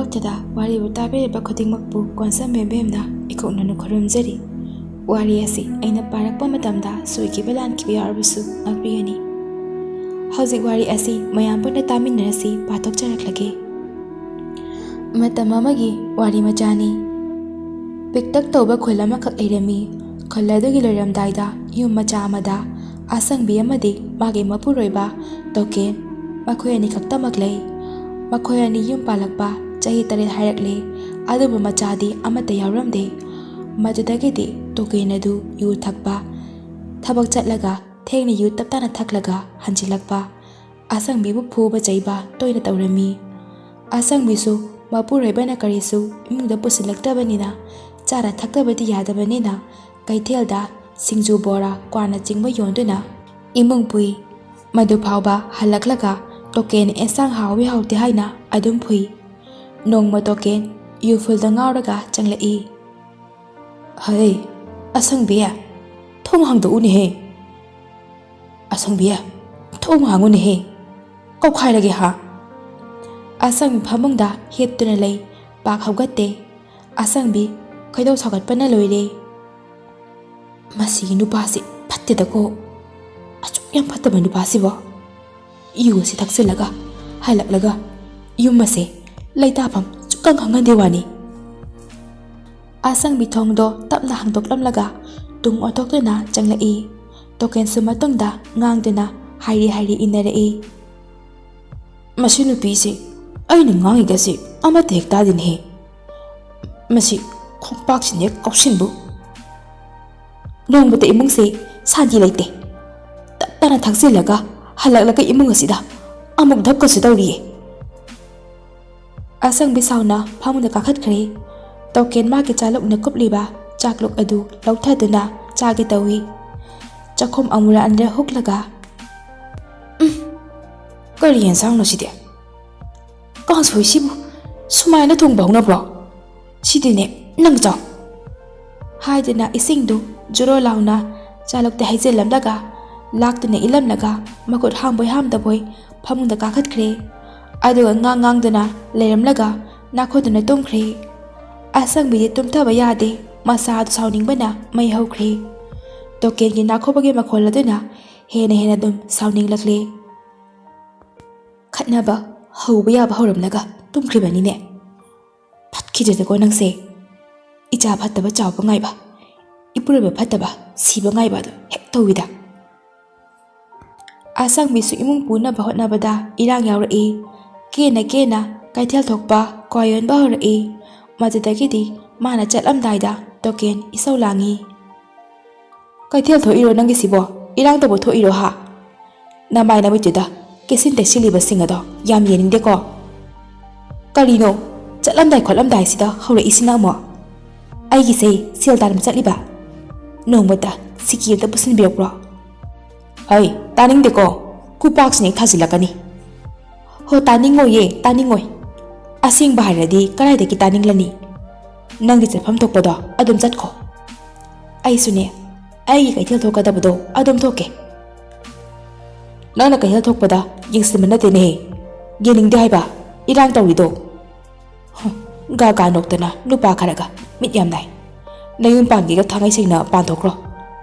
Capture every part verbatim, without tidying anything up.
ꯇꯗ ꯋꯥꯔꯤꯕꯨ ꯇꯥꯕꯤꯔꯤꯕ ꯈꯨꯗꯤꯡꯃꯛꯄꯨ ꯀꯣꯟꯁꯝ ꯕꯦꯝꯕꯦꯝꯅ ꯏꯀꯣꯛꯅꯅ ꯈꯨꯔꯨꯝꯖꯔꯤ꯫ ꯋꯥꯔꯤ ꯑꯁꯤ ꯑꯩꯅ ꯄꯥꯔꯛꯄ ꯃꯇꯝꯗ ꯁꯣꯏꯈꯤꯕ ꯂꯥꯟꯈꯤꯕ ꯌꯥꯎꯔꯕꯁꯨ ꯉꯥꯛꯄꯤꯒꯅꯤ꯫ ꯍꯧꯖꯤꯛ ꯋꯥꯔꯤ ꯑꯁꯤ ꯃꯌꯥꯝ ꯄꯨꯟꯅ ꯇꯥꯃꯤꯟꯅꯔꯁꯤ, ꯄꯥꯊꯣꯛꯆꯔꯛꯂꯒꯦ꯫ ꯃꯇꯝ ꯑꯃꯒꯤ ꯋꯥꯔꯤ ꯃꯆꯥꯅꯤ꯫ ꯄꯤꯛꯇꯛ ꯇꯧꯕ ꯈꯨꯜ ꯑꯃꯈꯛ ꯂꯩꯔꯝꯃꯤ꯫ ꯈꯨꯜ ꯑꯗꯨꯒꯤ ꯂꯣꯏꯔꯝꯗꯥꯏꯗ ꯌꯨꯝ ꯃꯆꯥ ꯑꯃꯗ ꯑꯁꯪꯕꯤ ꯑꯃꯗꯤ ꯃꯥꯒꯤ ꯃꯄꯨꯔꯣꯏꯕ ꯇꯣꯀꯦꯟ, ꯃꯈꯣꯏ ꯑꯅꯤꯈꯛꯇꯃꯛ ꯂꯩ꯫ ꯃꯈꯣꯏ ꯑꯅꯤ ꯌꯨꯝ ꯄꯥꯜꯂꯛꯄ ꯆꯍꯤ ꯇꯔꯦꯠ ꯍꯥꯏꯔꯛꯂꯦ, ꯑꯗꯨꯕꯨ ꯃꯆꯥꯗꯤ ꯑꯃꯠꯇ ꯌꯥꯎꯔꯝꯗꯦ꯫ ꯃꯗꯨꯗꯒꯤꯗꯤ ꯇꯣꯀꯦꯟ ꯑꯗꯨ ꯌꯨ ꯊꯛꯄ, ꯊꯕꯛ ꯆꯠꯂꯒ ꯊꯦꯡꯅ ꯌꯨ ꯇꯞ ꯇꯥꯅ ꯊꯛꯂꯒ ꯍꯟꯖꯤꯜꯂꯛꯄ, ꯑꯁꯪꯕꯤꯕꯨ ꯐꯨꯕ ꯆꯩꯕ ꯇꯣꯏꯅ ꯇꯧꯔꯝꯃꯤ꯫ ꯑꯁꯪꯕꯤꯁꯨ ꯃꯄꯨꯔꯣꯏꯕꯅ ꯀꯔꯤꯁꯨ ꯏꯃꯨꯡꯗ ꯄꯨꯁꯤꯜꯂꯛꯇꯕꯅꯤꯅ, ꯆꯥꯅ ꯊꯛꯇꯕꯗꯤ ꯌꯥꯗꯕꯅꯤꯅ, ꯀꯩꯊꯦꯜꯗ ꯁꯤꯡꯖꯨ, ꯕꯣꯔꯥ, ꯀ꯭ꯋꯥꯅꯆꯤꯡꯕ ꯌꯣꯟꯗꯨꯅ ꯏꯃꯨꯡ ꯄꯨꯏ꯫ ꯃꯗꯨ ꯐꯥꯎꯕ ꯍꯜꯂꯛꯂꯒ ꯇꯣꯀꯦꯟ ꯑꯦꯟꯁꯥꯡ ꯍꯥꯎꯏ ꯍꯥꯎꯇꯦ ꯍꯥꯏꯅ ꯑꯗꯨꯝ ꯐꯨꯏ꯫ ꯅꯣꯡꯃ ꯇꯣꯀꯦꯟ ꯌꯨ ꯐꯨꯜꯗ ꯉꯥꯎꯔꯒ ꯆꯪꯂꯛꯏ꯫ "ꯍꯩ, ꯑꯁꯪꯕꯤ, ꯊꯣꯡ ꯍꯥꯡꯗꯣꯛꯎꯅꯦꯍꯦ꯫ ꯑꯁꯪꯕꯤ, ꯊꯣꯡ ꯍꯥꯡꯉꯨꯅꯦꯍꯦ, ꯀꯧꯈꯥꯏꯔꯒꯦ ꯍꯥ?" ꯑꯁꯪꯕꯤ ꯐꯃꯨꯡꯗ ꯍꯤꯞꯇꯨꯅ ꯂꯩ, ꯄꯥꯛ ꯍꯧꯒꯠꯇꯦ꯫ ꯑꯁꯪꯕꯤ ꯈꯣꯏꯗꯧ ꯁꯥꯎꯒꯠꯄꯅ ꯂꯣꯏꯔꯦ꯫ "ꯃꯁꯤꯒꯤ ꯅꯨꯄꯥꯁꯤ ꯐꯠꯇꯦꯗꯀꯣ, ꯑꯁꯨꯛ ꯌꯥꯝ ꯐꯠꯇꯕ ꯅꯨꯄꯥꯁꯤꯕꯣ꯫ ꯌꯨ ꯑꯁꯤ ꯊꯛꯆꯤꯜꯂꯒ ꯍꯜꯂꯛꯂꯒ ꯌꯨꯝ ꯑꯁꯦ ꯂꯩꯇꯥꯐꯝ ꯁꯨꯛꯈꯪ ꯈꯪꯍꯟꯗꯦ ꯋꯥꯅꯤ꯫" ꯑꯁꯪꯕꯤ ꯊꯣꯡꯗꯣ ꯇꯞꯅ ꯍꯥꯡꯗꯣꯛꯂꯝꯂꯒ ꯇꯨꯝ ꯑꯣꯟꯊꯣꯛꯇꯨꯅ ꯆꯪꯂꯛꯏ꯫ ꯇꯣꯀꯦꯟꯁꯨ ꯃꯇꯨꯡꯗ ꯉꯥꯡꯗꯨꯅ ꯍꯥꯏꯔꯤ ꯍꯥꯏꯔꯤ ꯏꯟꯅꯔꯛꯏ꯫ "ꯃꯁꯤ ꯅꯨꯄꯤꯁꯤ ꯑꯩꯅ ꯉꯥꯡꯉꯤꯒꯁꯤ ꯑꯃꯠꯇ ꯍꯦꯛ ꯇꯥꯗꯦꯅꯦꯍꯦ꯫ ꯃꯁꯤ ꯈꯣꯡꯄꯥꯛꯁꯤꯅ ꯍꯦꯛ ꯀꯥꯎꯁꯤꯟꯕꯨ꯫ ꯅꯣꯡꯃꯇ ꯏꯃꯨꯡꯁꯦ ꯁꯥꯟꯇꯤ ꯂꯩꯇꯦ꯫ ꯇꯞ ꯇꯥꯅ ꯊꯛꯆꯤꯜꯂꯒ ꯍꯜꯂꯛꯂꯒ ꯏꯃꯨꯡ ꯑꯁꯤꯗ ꯑꯃꯨꯛ ꯙꯞꯀꯁꯨ ꯇꯧꯔꯤꯌꯦ꯫" ꯑꯁꯪꯕꯤ ꯁꯥꯎꯅ ꯐꯃꯨꯡꯗ ꯀꯥꯈꯠꯈ꯭ꯔꯦ꯫ ꯇꯣꯀꯦꯟ ꯃꯥꯒꯤ ꯆꯥꯂꯨꯛꯅ ꯀꯨꯞꯂꯤꯕ ꯆꯥꯛꯂꯨꯛ ꯑꯗꯨ ꯂꯧꯊꯗꯨꯅ ꯆꯥꯒꯦ ꯇꯧꯏ꯫ ꯆꯥꯛꯈꯨꯝ ꯑꯃꯨꯔꯛ ꯑꯅꯤꯔꯛ ꯍꯨꯛꯂꯒ, "ꯎꯝ, ꯀꯔꯤ ꯌꯦꯟꯁꯥꯡꯅꯣ ꯁꯤꯗꯤ? ꯀꯥꯡꯁꯣꯏꯁꯤꯕꯨ ꯁꯨꯃꯥꯏꯅ ꯊꯣꯡꯕ ꯍꯧꯅꯕ꯭ꯔꯣ? ꯁꯤꯗꯤꯅꯦ, ꯅꯪ ꯆꯥꯎ" ꯍꯥꯏꯗꯨꯅ ꯏꯁꯤꯡꯗꯨ ꯖꯣꯔꯣ ꯂꯥꯎꯅ ꯆꯥꯂꯨꯛꯇ ꯍꯩꯖꯤꯜꯂꯝꯂꯒ, ꯂꯥꯛꯇꯨꯅ ꯏꯜꯂꯝꯂꯒ, ꯃꯈꯨꯠ ꯍꯥꯝꯕꯣꯏ ꯍꯥꯝꯗꯕꯣꯏ ꯐꯃꯨꯡꯗ ꯀꯥꯈꯠꯈ꯭ꯔꯦ꯫ ꯑꯗꯨꯒ ꯉꯥꯡ ꯉꯥꯡꯗꯨꯅ ꯂꯩꯔꯝꯂꯒ, ꯅꯥꯈꯣꯗꯨꯅ ꯇꯨꯝꯈ꯭ꯔꯦ꯫ ꯑꯁꯪꯕꯤꯗꯤ ꯇꯨꯝꯊꯕ ꯌꯥꯗꯦ, ꯃꯁꯥꯗꯨ ꯁꯥꯎꯅꯤꯡꯕꯅ ꯃꯩ ꯍꯧꯈ꯭ꯔꯦ꯫ ꯇꯣꯀꯦꯟꯒꯤ ꯅꯥꯈꯣꯕꯒꯤ ꯃꯈꯣꯜ ꯑꯗꯨꯅ ꯍꯦꯟꯅ ꯍꯦꯟꯅ ꯑꯗꯨꯝ ꯁꯥꯎꯅꯤꯡꯂꯛꯂꯦ꯫ ꯈꯠꯅꯕ ꯍꯧꯕ ꯌꯥꯕ ꯍꯧꯔꯝꯂꯒ ꯇꯨꯝꯈ꯭ꯔꯤꯕꯅꯤꯅꯦ꯫ ꯐꯠꯈꯤꯗ꯭ꯔꯦꯗꯀꯣ ꯅꯪꯁꯦ꯫ ꯏꯆꯥ ꯐꯠꯇꯕ ꯆꯥꯎꯕ ꯉꯥꯏꯕ, ꯏꯄꯨꯔꯣꯏꯕ ꯐꯠꯇꯕ ꯁꯤꯕ ꯉꯥꯏꯕ ꯑꯗꯨ ꯍꯦꯛ ꯇꯧꯋꯤꯗ꯫ ꯑꯁꯪꯕꯤꯁꯨ ꯏꯃꯨꯡ ꯄꯨꯅꯕ ꯍꯣꯠꯅꯕꯗ ꯏꯔꯥꯡ ꯌꯥꯎꯔꯛꯏ꯫ ꯀꯦꯅ ꯀꯦꯅ ꯀꯩꯊꯦꯜ ꯊꯣꯛꯄ ꯀ꯭ꯋꯥ ꯌꯣꯟꯕ ꯍꯧꯔꯛꯏ꯫ ꯃꯗꯨꯗꯒꯤꯗꯤ ꯃꯥꯅ ꯆꯠꯂꯝꯗꯥꯏꯗ ꯇꯣꯀꯦꯟ ꯏꯁꯧ ꯂꯥꯡꯉꯤ꯫ "ꯀꯩꯊꯦꯜ ꯊꯣꯛꯏꯔꯣ ꯅꯪꯒꯤꯁꯤꯕꯣ? ꯏꯔꯥꯡ ꯇꯧꯕ ꯊꯣꯛꯏꯔꯣ ꯍꯥ? ꯅꯃꯥꯏ ꯅꯃꯤꯠꯇꯨꯗ ꯀꯦꯁꯤꯟ ꯇꯩꯁꯤꯜꯂꯤꯕꯁꯤꯡ ꯑꯗꯣ ꯌꯥꯝ ꯌꯦꯡꯅꯤꯡꯗꯦꯀꯣ꯫ ꯀꯔꯤꯅꯣ ꯆꯠꯂꯝꯗꯥꯏ ꯈꯣꯠꯂꯝꯗꯥꯏꯁꯤꯗ ꯍꯧꯔꯛꯏꯁꯤꯅ ꯑꯃꯨꯛ? ꯑꯩꯒꯤꯁꯦ ꯁꯦꯜ ꯇꯥꯟꯕ ꯆꯠꯂꯤꯕ? ꯅꯣꯡꯃꯇ ꯁꯤꯀꯤ ꯑꯝꯇ ꯄꯨꯁꯤꯟꯕꯤꯔꯛꯄ꯭ꯔꯣ?" "ꯍꯩ, ꯇꯥꯅꯤꯡꯗꯦꯀꯣ, ꯈꯨꯄꯥꯛꯁꯤꯅ ꯍꯦꯛ ꯊꯥꯖꯤꯜꯂꯛꯀꯅꯤ꯫" "ꯍꯣ, ꯇꯥꯅꯤꯡꯉꯣꯏꯌꯦ, ꯇꯥꯅꯤꯡꯉꯣꯏ꯫ ꯑꯁꯦꯡꯕ ꯍꯥꯏꯔꯗꯤ ꯀꯗꯥꯏꯗꯒꯤ ꯇꯥꯅꯤꯡꯂꯅꯤ? ꯅꯪꯒꯤ ꯆꯠꯐꯝ ꯊꯣꯛꯄꯗꯣ ꯑꯗꯨꯝ ꯆꯠꯈꯣ꯫ ꯑꯩꯁꯨꯅꯦ, ꯑꯩꯒꯤ ꯀꯩꯊꯦꯜ ꯊꯣꯛꯀꯗꯕꯗꯣ ꯑꯗꯨꯝ ꯊꯣꯛꯀꯦ꯫" "ꯅꯪꯅ ꯀꯩꯊꯦꯜ ꯊꯣꯛꯄꯗ ꯌꯦꯡꯁꯤꯟꯕ ꯅꯠꯇꯦꯅꯦꯍꯦ, ꯌꯦꯡꯅꯤꯡꯗꯦ ꯍꯥꯏꯕ ꯏꯔꯥꯡ ꯇꯧꯔꯤꯗꯣ꯫" "ꯍꯨꯝ, ꯒꯥ ꯒꯥ ꯅꯣꯛꯇꯅ ꯅꯨꯄꯥ ꯈꯔꯒ ꯃꯤꯠ ꯌꯥꯝ ꯅꯥꯏ꯫ ꯅꯌꯨꯝ ꯄꯥꯟꯒꯦꯒ ꯊꯥꯡꯉꯩ ꯁꯦꯡꯅ ꯄꯥꯟꯊꯣꯛꯈ꯭ꯔꯣ꯫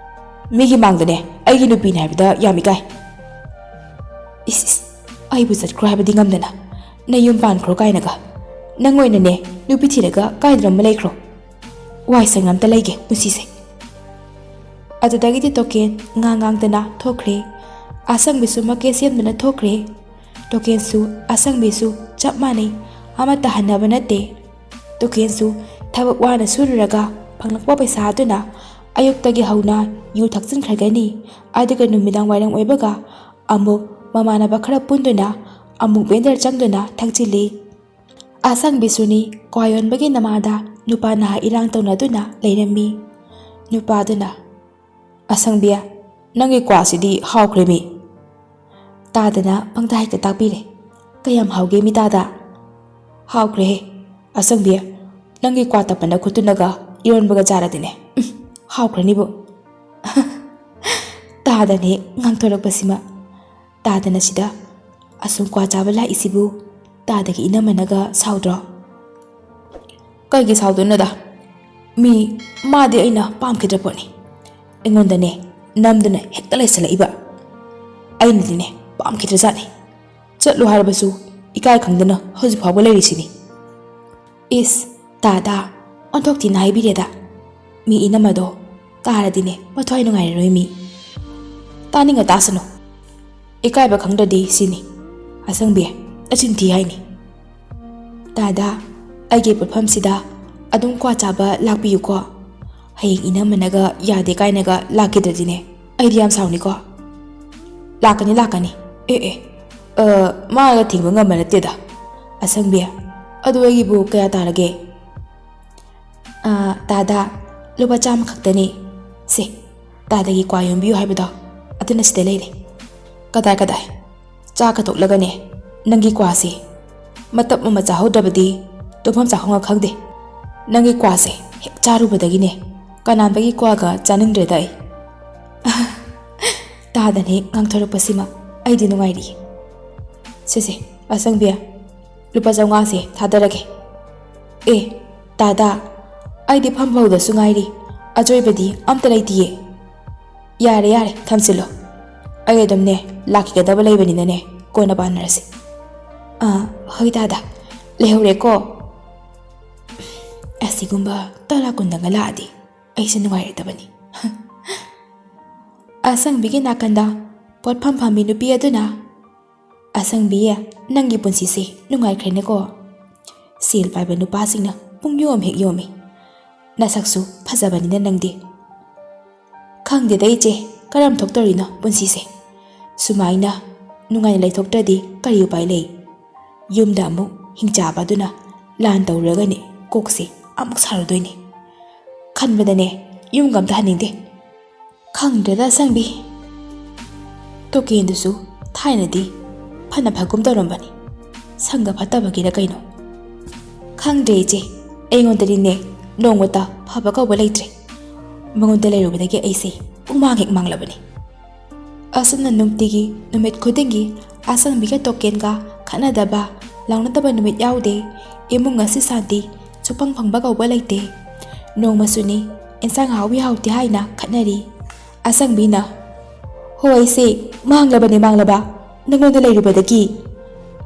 ꯃꯤꯒꯤ ꯃꯥꯡꯗꯅꯦ ꯑꯩꯒꯤ ꯅꯨꯄꯤꯅꯦ ꯍꯥꯏꯕꯗ ꯌꯥꯝ ꯏꯀꯥꯏ꯫" "ꯏꯁ, ꯏꯁ, ꯑꯩꯕꯨ ꯆꯠꯈ꯭ꯔꯣ ꯍꯥꯏꯕꯗꯤ ꯉꯝꯗꯅ ꯅꯌꯨꯝ ꯄꯥꯟꯈ꯭ꯔꯣ ꯀꯥꯏꯅꯒ꯫ ꯅꯪ ꯑꯣꯏꯅꯅꯦ ꯅꯨꯄꯤ ꯊꯤꯔꯒ ꯀꯥꯏꯗꯅꯣꯝꯃ ꯂꯩꯈ꯭ꯔꯣ꯫ ꯋꯥꯏ ꯁꯪꯅ ꯑꯝꯇ ꯂꯩꯒꯦ ꯄꯨꯟꯁꯤꯁꯦ꯫" ꯑꯗꯨꯗꯒꯤꯗꯤ ꯇꯣꯀꯦꯟ ꯉꯥꯡ ꯉꯥꯡꯗꯅ ꯊꯣꯛꯈ꯭ꯔꯦ꯫ ꯑꯁꯪꯕꯤꯁꯨ ꯃꯀꯦ ꯁꯦꯝꯗꯨꯅ ꯊꯣꯛꯈ꯭ꯔꯦ꯫ ꯇꯣꯀꯦꯟꯁꯨ ꯑꯁꯪꯕꯤꯁꯨ ꯆꯞ ꯃꯥꯟꯅꯩ, ꯑꯃꯠꯇ ꯍꯟꯅꯕ ꯅꯠꯇꯦ꯫ ꯇꯣꯀꯦꯟꯁꯨ ꯊꯕꯛ ꯋꯥꯅ ꯁꯨꯔꯨꯔꯒ ꯐꯪꯂꯛꯄ ꯄꯩꯁꯥ ꯑꯗꯨꯅ ꯑꯌꯨꯛꯇꯒꯤ ꯍꯧꯅ ꯌꯨ ꯊꯛꯆꯤꯟꯈ꯭ꯔꯒꯅꯤ, ꯑꯗꯨꯒ ꯅꯨꯃꯤꯗꯥꯡ ꯋꯥꯏꯔꯝ ꯑꯣꯏꯕꯒ ꯑꯃꯨꯛ ꯃꯃꯥꯟꯅꯕ ꯈꯔ ꯄꯨꯟꯗꯨꯅ ꯑꯃꯨꯛ ꯕꯦꯟꯗꯔ ꯆꯪꯗꯨꯅ ꯊꯛꯆꯤꯜꯂꯤ꯫ ꯑꯁꯪꯕꯤꯁꯨꯅꯤ, ꯀ꯭ꯋꯥ ꯌꯣꯟꯕꯒꯤ ꯅꯃꯥꯗ ꯅꯨꯄꯥ ꯅꯍꯥ ꯏꯔꯥꯡ ꯇꯧꯅꯗꯨꯅ ꯂꯩꯔꯝꯃꯤ꯫ ꯅꯨꯄꯥꯗꯨꯅ, "ꯑꯁꯪꯕꯤ, ꯅꯪꯒꯤ ꯀ꯭ꯋꯥꯁꯤꯗꯤ ꯍꯥꯎꯈ꯭ꯔꯦꯃꯤ꯫" ꯇꯥꯗꯅ ꯄꯪꯇꯥ ꯍꯦꯛꯇ ꯇꯥꯛꯄꯤꯔꯦ꯫ "ꯀꯌꯥꯝ ꯍꯥꯎꯒꯦ ꯃꯤ ꯇꯥꯗ?" "ꯍꯥꯎꯈ꯭ꯔꯦꯍꯦ꯫ ꯑꯁꯪꯕꯤ, ꯅꯪꯒꯤ ꯀ꯭ꯋꯥ ꯇꯞꯄꯅ ꯈꯨꯠꯇꯨꯅꯒ ꯏꯔꯣꯟꯕꯒ ꯆꯥꯔꯗꯤꯅꯦ, ꯎꯝ, ꯍꯥꯎꯈ꯭ꯔꯅꯤꯕꯨ꯫" ꯇꯥꯗꯅ ꯍꯦꯛ ꯉꯥꯡꯊꯣꯔꯛꯄꯁꯤꯃ꯫ ꯇꯥꯗꯅ ꯁꯤꯗ ꯑꯁꯨꯝ ꯀ꯭ꯋꯥ ꯆꯥꯕ ꯂꯥꯛꯏꯁꯤꯕꯨ ꯇꯥꯗꯒꯤ ꯏꯅꯝꯃꯅꯒ ꯁꯥꯎꯗ꯭ꯔꯣ? "ꯀꯩꯒꯤ ꯁꯥꯎꯗꯣꯏꯅꯣꯗ? ꯃꯤ, ꯃꯥꯗꯤ ꯑꯩꯅ ꯄꯥꯝꯈꯤꯗ꯭ꯔ ꯄꯣꯠꯅꯤ꯫ ꯑꯩꯉꯣꯟꯗꯅꯦ ꯅꯝꯗꯨꯅ ꯍꯦꯛꯇ ꯂꯩꯁꯜꯂꯛꯏꯕ꯫ ꯑꯩꯅꯗꯤꯅꯦ ꯄꯥꯝꯈꯤꯗ꯭ꯔꯖꯥꯠꯅꯤ꯫ ꯆꯠꯂꯨ ꯍꯥꯏꯔꯕꯁꯨ ꯏꯀꯥꯏ ꯈꯪꯗꯅ ꯍꯧꯖꯤꯛ ꯐꯥꯎꯕ ꯂꯩꯔꯤꯁꯤꯅꯤ꯫" "ꯏꯁ, ꯇꯥꯗ, ꯑꯣꯟꯊꯣꯛ ꯊꯤꯅ ꯍꯥꯏꯕꯤꯔꯦꯗ꯫ ꯃꯤ ꯏꯅꯝꯃꯗꯣ ꯇꯥꯔꯗꯤꯅꯦ ꯃꯊ꯭ꯋꯥꯏ ꯅꯨꯡꯉꯥꯏꯔꯔꯣꯏ ꯃꯤ꯫" "ꯇꯥꯅꯤꯡꯉ ꯇꯥꯁꯅꯨ꯫ ꯏꯀꯥꯏꯕ ꯈꯪꯗ꯭ꯔꯗꯤ ꯁꯤꯅꯤ꯫ ꯑꯁꯪꯕꯤ, ꯅꯆꯤꯟ ꯊꯤ ꯍꯥꯏꯅꯤ꯫ ꯇꯥꯗ, ꯑꯩꯒꯤ ꯄꯣꯠꯐꯝꯁꯤꯗ ꯑꯗꯨꯝ ꯀ꯭ꯋꯥ ꯆꯥꯕ ꯂꯥꯛꯄꯤꯌꯨꯀꯣ꯫ ꯍꯌꯦꯡ ꯏꯅꯝꯃꯅꯒ ꯌꯥꯗꯦ ꯀꯥꯏꯅꯒ ꯂꯥꯛꯈꯤꯗ꯭ꯔꯗꯤꯅꯦ ꯑꯩꯗꯤ ꯌꯥꯝ ꯁꯥꯎꯅꯤꯀꯣ꯫" "ꯂꯥꯛꯀꯅꯤ, ꯂꯥꯛꯀꯅꯤ꯫ ꯑꯦ, ꯑꯦ, ꯑ, ꯃꯥꯒ ꯊꯤꯡꯕ ꯉꯝꯕ ꯅꯠꯇꯦꯗ꯫ ꯑꯁꯪꯕꯤ, ꯑꯗꯨ ꯑꯩꯒꯤꯕꯨ ꯀꯌꯥ ꯇꯥꯔꯒꯦ?" "ꯑ, ꯇꯥꯗ, ꯂꯨꯄꯥ ꯆꯥꯝꯃ ꯈꯛꯇꯅꯤ꯫ ꯁꯦ, ꯇꯥꯗꯒꯤ ꯀ꯭ꯋꯥ ꯌꯣꯟꯕꯤꯌꯨ ꯍꯥꯏꯕꯗꯣ ꯑꯗꯨꯅ ꯁꯤꯗ ꯂꯩꯔꯦ꯫" "ꯀꯗꯥꯏ, ꯀꯗꯥꯏ? ꯆꯥ ꯀ ꯇꯣꯛꯂꯒꯅꯦ ꯅꯪꯒꯤ ꯀ꯭ꯋꯥꯁꯦ ꯃꯇꯞ ꯑꯃ ꯆꯥꯍꯧꯗ꯭ꯔꯕꯗꯤ ꯇꯨꯝꯐꯝ ꯆꯥꯐꯝꯒ ꯈꯪꯗꯦ꯫ ꯅꯪꯒꯤ ꯀ꯭ꯋꯥꯁꯦ ꯍꯦꯛ ꯆꯥꯔꯨꯕꯗꯒꯤꯅꯦ ꯀꯅꯥꯝꯕꯒꯤ ꯀ꯭ꯋꯥꯒ ꯆꯥꯅꯤꯡꯗ꯭ꯔꯦꯗ ꯑꯩ꯫" ꯇꯥꯗꯅ ꯍꯦꯛ ꯉꯥꯡꯊꯣꯔꯛꯄꯁꯤꯃ ꯑꯩꯗꯤ ꯅꯨꯡꯉꯥꯏꯔꯤ꯫ "ꯁꯦ, ꯁꯦ, ꯑꯁꯪꯕꯤ, ꯂꯨꯄꯥ ꯆꯥꯝꯃꯉꯥꯁꯦ ꯊꯥꯗꯔꯒꯦ꯫" "ꯑꯦ, ꯇꯥꯗ, ꯑꯩꯗꯤ ꯐꯝ ꯐꯥꯎꯗꯁꯨ ꯉꯥꯏꯔꯤ, ꯑꯆꯣꯏꯕꯗꯤ ꯑꯝꯇ ꯂꯩꯇꯤꯌꯦ꯫" "ꯌꯥꯔꯦ, ꯌꯥꯔꯦ, ꯊꯝꯖꯤꯜꯂꯣ꯫ ꯑꯩ ꯑꯗꯨꯝꯅꯦ ꯂꯥꯛꯈꯤꯒꯗꯕ ꯂꯩꯕꯅꯤꯅꯅꯦ ꯀꯣꯟꯅ ꯄꯥꯟꯅꯔꯁꯤ꯫" "ꯑꯥ, ꯍꯣꯏ ꯇꯥꯗ, ꯂꯩꯍꯧꯔꯦꯀꯣ꯫ ꯑꯁꯤꯒꯨꯝꯕ ꯇꯔꯥ ꯀꯨꯟꯗꯪꯒ ꯂꯥꯛꯑꯗꯤ ꯑꯩꯁꯦ ꯅꯨꯡꯉꯥꯏꯔꯗꯕꯅꯤ꯫" ꯑꯁꯪꯕꯤꯒꯤ ꯅꯥꯀꯟꯗ ꯄꯣꯠꯐꯝ ꯐꯝꯕꯤ ꯅꯨꯄꯤ ꯑꯗꯨꯅ, "ꯑꯁꯪꯕꯤ, ꯅꯪꯒꯤ ꯄꯨꯟꯁꯤꯁꯦ ꯅꯨꯡꯉꯥꯏꯈ꯭ꯔꯦꯅꯦꯀꯣ꯫ ꯁꯦꯜ ꯄꯥꯏꯕ ꯅꯨꯄꯥꯁꯤꯡꯅ ꯄꯨꯡ ꯌꯣꯝ ꯍꯦꯛ ꯌꯣꯝꯃꯤ꯫ ꯅꯁꯛꯁꯨ ꯐꯖꯕꯅꯤꯅ ꯅꯪꯗꯤ꯫ ꯈꯪꯗꯦꯗ ꯏꯆꯦ, ꯀꯔꯝ ꯊꯣꯛꯇꯧꯔꯤꯅꯣ ꯄꯨꯟꯁꯤꯁꯦ꯫ ꯁꯨꯃꯥꯏꯅ ꯅꯨꯡꯉꯥꯏꯅ ꯂꯩꯊꯣꯛꯇ꯭ꯔꯗꯤ ꯀꯔꯤ ꯎꯄꯥꯏ ꯂꯩ? ꯌꯨꯝꯗ ꯑꯃꯨꯛ ꯍꯤꯡꯆꯥꯕ ꯑꯗꯨꯅ ꯂꯥꯟ ꯇꯧꯔꯒꯅꯦ ꯀꯣꯛꯁꯦ ꯑꯃꯨꯛ ꯁꯥꯔꯨꯗꯣꯏꯅꯤ꯫ ꯈꯟꯕꯗꯅꯦ ꯌꯨꯝꯒ ꯑꯝꯇ ꯍꯟꯅꯤꯡꯗꯦ꯫" ꯈꯪꯗ꯭ꯔꯦꯗ ꯑꯁꯪꯕꯤ꯫ ꯇꯣꯀꯦꯟꯗꯨꯁꯨ ꯊꯥꯏꯅꯗꯤ ꯐꯅ ꯐꯒꯨꯝ ꯇꯧꯔꯝꯕꯅꯤ꯫ ꯁꯪꯒ ꯐꯠꯇꯕꯒꯤꯔ ꯀꯩꯅꯣ? ꯈꯪꯗ꯭ꯔꯦ ꯏꯆꯦ, ꯑꯩꯉꯣꯟꯗꯗꯤꯅꯦ ꯅꯣꯡꯃꯇ ꯐꯕ ꯀꯧꯕ ꯂꯩꯇ꯭ꯔꯦ꯫ ꯃꯉꯣꯟꯗ ꯂꯩꯔꯨꯕꯗꯒꯤ ꯑꯩꯁꯦ ꯄꯨꯡꯃꯥꯡ ꯍꯦꯛ ꯃꯥꯡꯂꯕꯅꯤ꯫ ꯑꯁꯨꯝꯅ ꯅꯨꯡꯇꯤꯒꯤ ꯅꯨꯃꯤꯠ ꯈꯨꯗꯤꯡꯒꯤ ꯑꯁꯪꯕꯤꯒ ꯇꯣꯀꯦꯟꯒ ꯈꯠꯅꯗꯕ, ꯂꯥꯎꯅꯗꯕ ꯅꯨꯃꯤꯠ ꯌꯥꯎꯗꯦ꯫ ꯏꯃꯨꯡ ꯑꯁꯤ ꯁꯥꯟꯇꯤ ꯁꯨꯐꯪ ꯐꯪꯕ ꯀꯧꯕ ꯂꯩꯇꯦ꯫ ꯅꯣꯡꯃꯁꯨꯅꯤ, ꯏꯟꯁꯥꯡ ꯍꯥꯎꯏ ꯍꯥꯎꯇꯦ ꯍꯥꯏꯅ ꯈꯠꯅꯔꯤ꯫ ꯑꯁꯪꯕꯤꯅ, "ꯍꯣ, ꯑꯩꯁꯦ ꯃꯥꯡꯂꯕꯅꯦ, ꯃꯥꯡꯂꯕ꯫ ꯅꯪꯉꯣꯟꯗ ꯂꯩꯔꯨꯕꯗꯒꯤ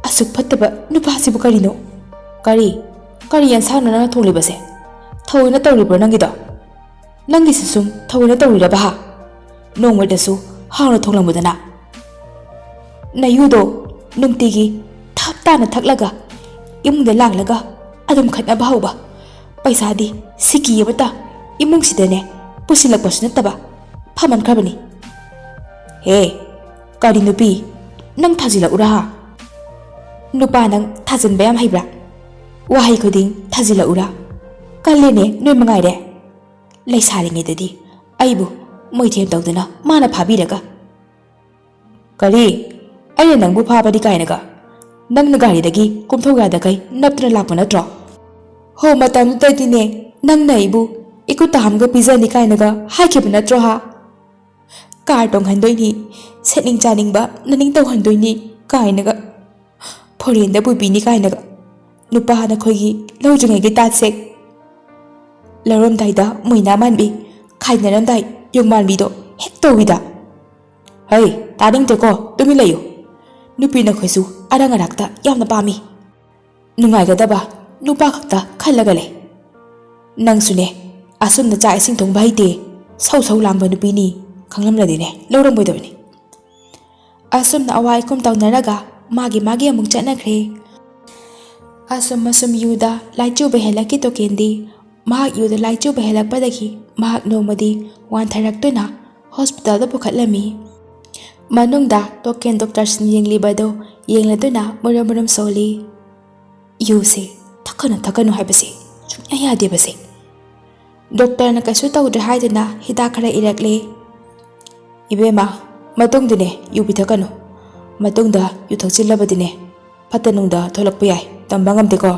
ꯑꯁꯨꯛ ꯐꯠꯇꯕ ꯅꯨꯄꯥꯁꯤꯕꯨ ꯀꯔꯤꯅꯣ?" "ꯀꯔꯤ? ꯀꯔꯤ ꯌꯦꯟꯁꯥꯡꯅꯣ ꯅꯪꯅ ꯊꯣꯡꯂꯤꯕꯁꯦ? ꯊꯑꯣꯏꯅ ꯇꯧꯔꯤꯕ꯭ꯔꯣ ꯅꯪꯒꯤꯗꯣ? ꯅꯪꯒꯤꯁꯨ ꯁꯨꯝ ꯊꯑꯣꯏꯅ ꯇꯧꯔꯤꯔꯕ ꯍꯥ? ꯅꯣꯡꯃꯇꯁꯨ ꯍꯥꯎꯅ ꯊꯣꯡꯂꯝꯃꯨꯗꯅ꯫ ꯅꯌꯨꯗꯣ ꯅꯨꯡꯇꯤꯒꯤ ꯊꯞ ꯇꯥꯅ ꯊꯛꯂꯒ ꯏꯃꯨꯡꯗ ꯂꯥꯛꯂꯒ ꯑꯗꯨꯝ ꯈꯠꯅꯕ ꯍꯧꯕ꯫ ꯄꯩꯁꯥꯗꯤ ꯁꯤꯀꯤ ꯑꯃꯇ ꯏꯃꯨꯡꯁꯤꯗꯅꯦ ꯄꯨꯁꯤꯜꯂꯛꯄꯁꯨ ꯅꯠꯇꯕ꯫ ꯐꯃꯟꯈ꯭ꯔꯕꯅꯤ꯫ ꯍꯦ, ꯀꯔꯤ ꯅꯨꯄꯤ, ꯅꯪ ꯊꯥꯖꯤꯜꯂꯛꯎꯔꯥ ꯍꯥ? ꯅꯨꯄꯥ ꯅꯪ ꯊꯥꯖꯤꯟꯕ ꯌꯥꯝ ꯍꯩꯕ꯭ꯔꯥ? ꯋꯥꯍꯩ ꯈꯨꯗꯤꯡ ꯊꯥꯖꯤꯜꯂꯛꯎꯔꯥ? ꯀꯜꯂꯦꯅꯦ ꯅꯣꯏ ꯃꯉꯥꯏꯔꯦ꯫ ꯂꯩꯁꯥꯔꯤꯉꯩꯗꯗꯤ ꯑꯩꯕꯨ ꯃꯣꯏꯊꯦꯝ ꯇꯧꯗꯅ ꯃꯥꯅ ꯐꯥꯕꯤꯔꯒ꯫ ꯀꯔꯤ? ꯑꯩꯅ ꯅꯪꯕꯨ ꯐꯥꯕꯗꯤ ꯀꯥꯏꯅꯒ? ꯅꯪꯅ ꯒꯥꯔꯤꯗꯒꯤ ꯀꯨꯝꯊꯧ ꯌꯥꯗꯈꯩ ꯅꯞꯇꯨꯅ ꯂꯥꯛꯄ ꯅꯠꯇ꯭ꯔꯣ? ꯍꯣ, ꯃꯇꯝꯗꯨꯗꯗꯤꯅꯦ, ꯅꯪꯅ ꯑꯩꯕꯨ ꯏꯀꯨꯠꯇ ꯍꯥꯝꯒ ꯄꯤꯖꯅꯤ ꯀꯥꯏꯅꯒ ꯍꯥꯏꯈꯤꯕ ꯅꯠꯇ꯭ꯔꯣ ꯍꯥ? ꯀꯥꯔ ꯇꯣꯡꯍꯟꯗꯣꯏꯅꯤ, ꯁꯦꯠꯅꯤꯡ ꯆꯥꯅꯤꯡꯕ ꯅꯅꯤꯡ ꯇꯧꯍꯟꯗꯣꯏꯅꯤ ꯀꯥꯏꯅꯒ, ꯐꯣꯔꯦꯟꯗ ꯄꯨꯕꯤꯅꯤ ꯀꯥꯏꯅꯒ꯫ ꯅꯨꯄꯥ ꯅꯈꯣꯏꯒꯤ ꯂꯧꯗ꯭ꯔꯤꯉꯩꯒꯤ ꯇꯥꯠꯁꯦ꯫ ꯂꯧꯔꯝꯗꯥꯏꯗ ꯃꯣꯏꯅꯥ ꯃꯥꯟꯕꯤ, ꯈꯥꯏꯅꯔꯝꯗꯥꯏ ꯌꯣꯡ ꯃꯥꯟꯕꯤꯗꯣ ꯍꯦꯛ ꯇꯧꯋꯤꯗ꯫ ꯍꯩ, ꯇꯥꯅꯤꯡꯗ꯭ꯔꯦꯀꯣ, ꯇꯨꯃꯤꯟ ꯂꯩꯌꯨ꯫ ꯅꯨꯄꯤ ꯅꯈꯣꯏꯁꯨ ꯑꯔꯪ ꯑꯔꯥꯛꯇ ꯌꯥꯝꯅ ꯄꯥꯝꯃꯤ꯫ ꯅꯨꯡꯉꯥꯏꯒꯗꯕ ꯅꯨꯄꯥ ꯈꯛꯇ ꯈꯜꯂꯒ ꯂꯩ꯫ ꯅꯪꯁꯨꯅꯦ, ꯑꯁꯨꯝꯅ ꯆꯥꯛ ꯏꯁꯤꯡ ꯊꯣꯡꯕ ꯍꯩꯇꯦ, ꯁꯧ ꯁꯧ ꯂꯥꯡꯕ ꯅꯨꯄꯤꯅꯤ, ꯈꯪꯂꯝꯂꯗꯤꯅꯦ ꯂꯧꯔꯝꯕꯣꯏꯗꯕꯅꯤ꯫ ꯑꯁꯨꯝꯅ ꯑꯋꯥ ꯑꯈꯨꯝ ꯇꯧꯅꯔꯒ ꯃꯥꯒꯤ ꯃꯥꯒꯤ ꯑꯃꯨꯛ ꯆꯠꯅꯈ꯭ꯔꯦ꯫ ꯑꯁꯨꯝ ꯑꯁꯨꯝ ꯌꯨꯗ ꯂꯥꯏꯆꯨꯕ ꯍꯦꯜꯂꯛꯈꯤ ꯇꯣꯀꯦꯟꯗꯤ꯫ ꯃꯍꯥꯛ ꯌꯨꯗ ꯂꯥꯏꯆꯨꯕ ꯍꯦꯜꯂꯛꯄꯗꯒꯤ ꯃꯍꯥꯛ ꯅꯣꯡꯃꯗꯤ ꯋꯥꯟꯊꯔꯛꯇꯨꯅ ꯍꯣꯁꯄꯤꯇꯥꯜꯗ ꯄꯨꯈꯠꯂꯝꯃꯤ꯫ ꯃꯅꯨꯡꯗ ꯇꯣꯀꯦꯟ ꯗꯣꯛꯇꯔꯁꯤꯡ ꯌꯦꯡꯂꯤꯕꯗꯨ ꯌꯦꯡꯂꯗꯨꯅ ꯃꯨꯔꯨꯝ ꯃꯨꯔꯨꯝ ꯁꯣꯜꯂꯤ꯫ ꯌꯨꯁꯦ ꯊꯛꯀꯅꯨ, ꯊꯛꯀꯅꯨ ꯍꯥꯏꯕꯁꯦ ꯁꯨꯡꯌꯥ ꯌꯥꯗꯦꯕꯁꯦ꯫ ꯗꯣꯛꯇꯔꯅ ꯀꯩꯁꯨ ꯇꯧꯗ꯭ꯔꯦ ꯍꯥꯏꯗꯨꯅ ꯍꯤꯗꯥꯛ ꯈꯔ ꯏꯔꯛꯂꯦ꯫ ꯏꯕꯦꯝꯃ, ꯃꯇꯨꯡꯗꯅꯦ ꯌꯨ ꯄꯤꯊꯛꯀꯅꯨ꯫ ꯃꯇꯨꯡꯗ ꯌꯨ ꯊꯛꯆꯤꯜꯂꯕꯗꯤꯅꯦ, ꯐꯠꯇ ꯅꯨꯡꯗ ꯊꯣꯛꯂꯛꯄ ꯌꯥꯏ, ꯇꯝꯕ ꯉꯝꯗꯦꯀꯣ꯫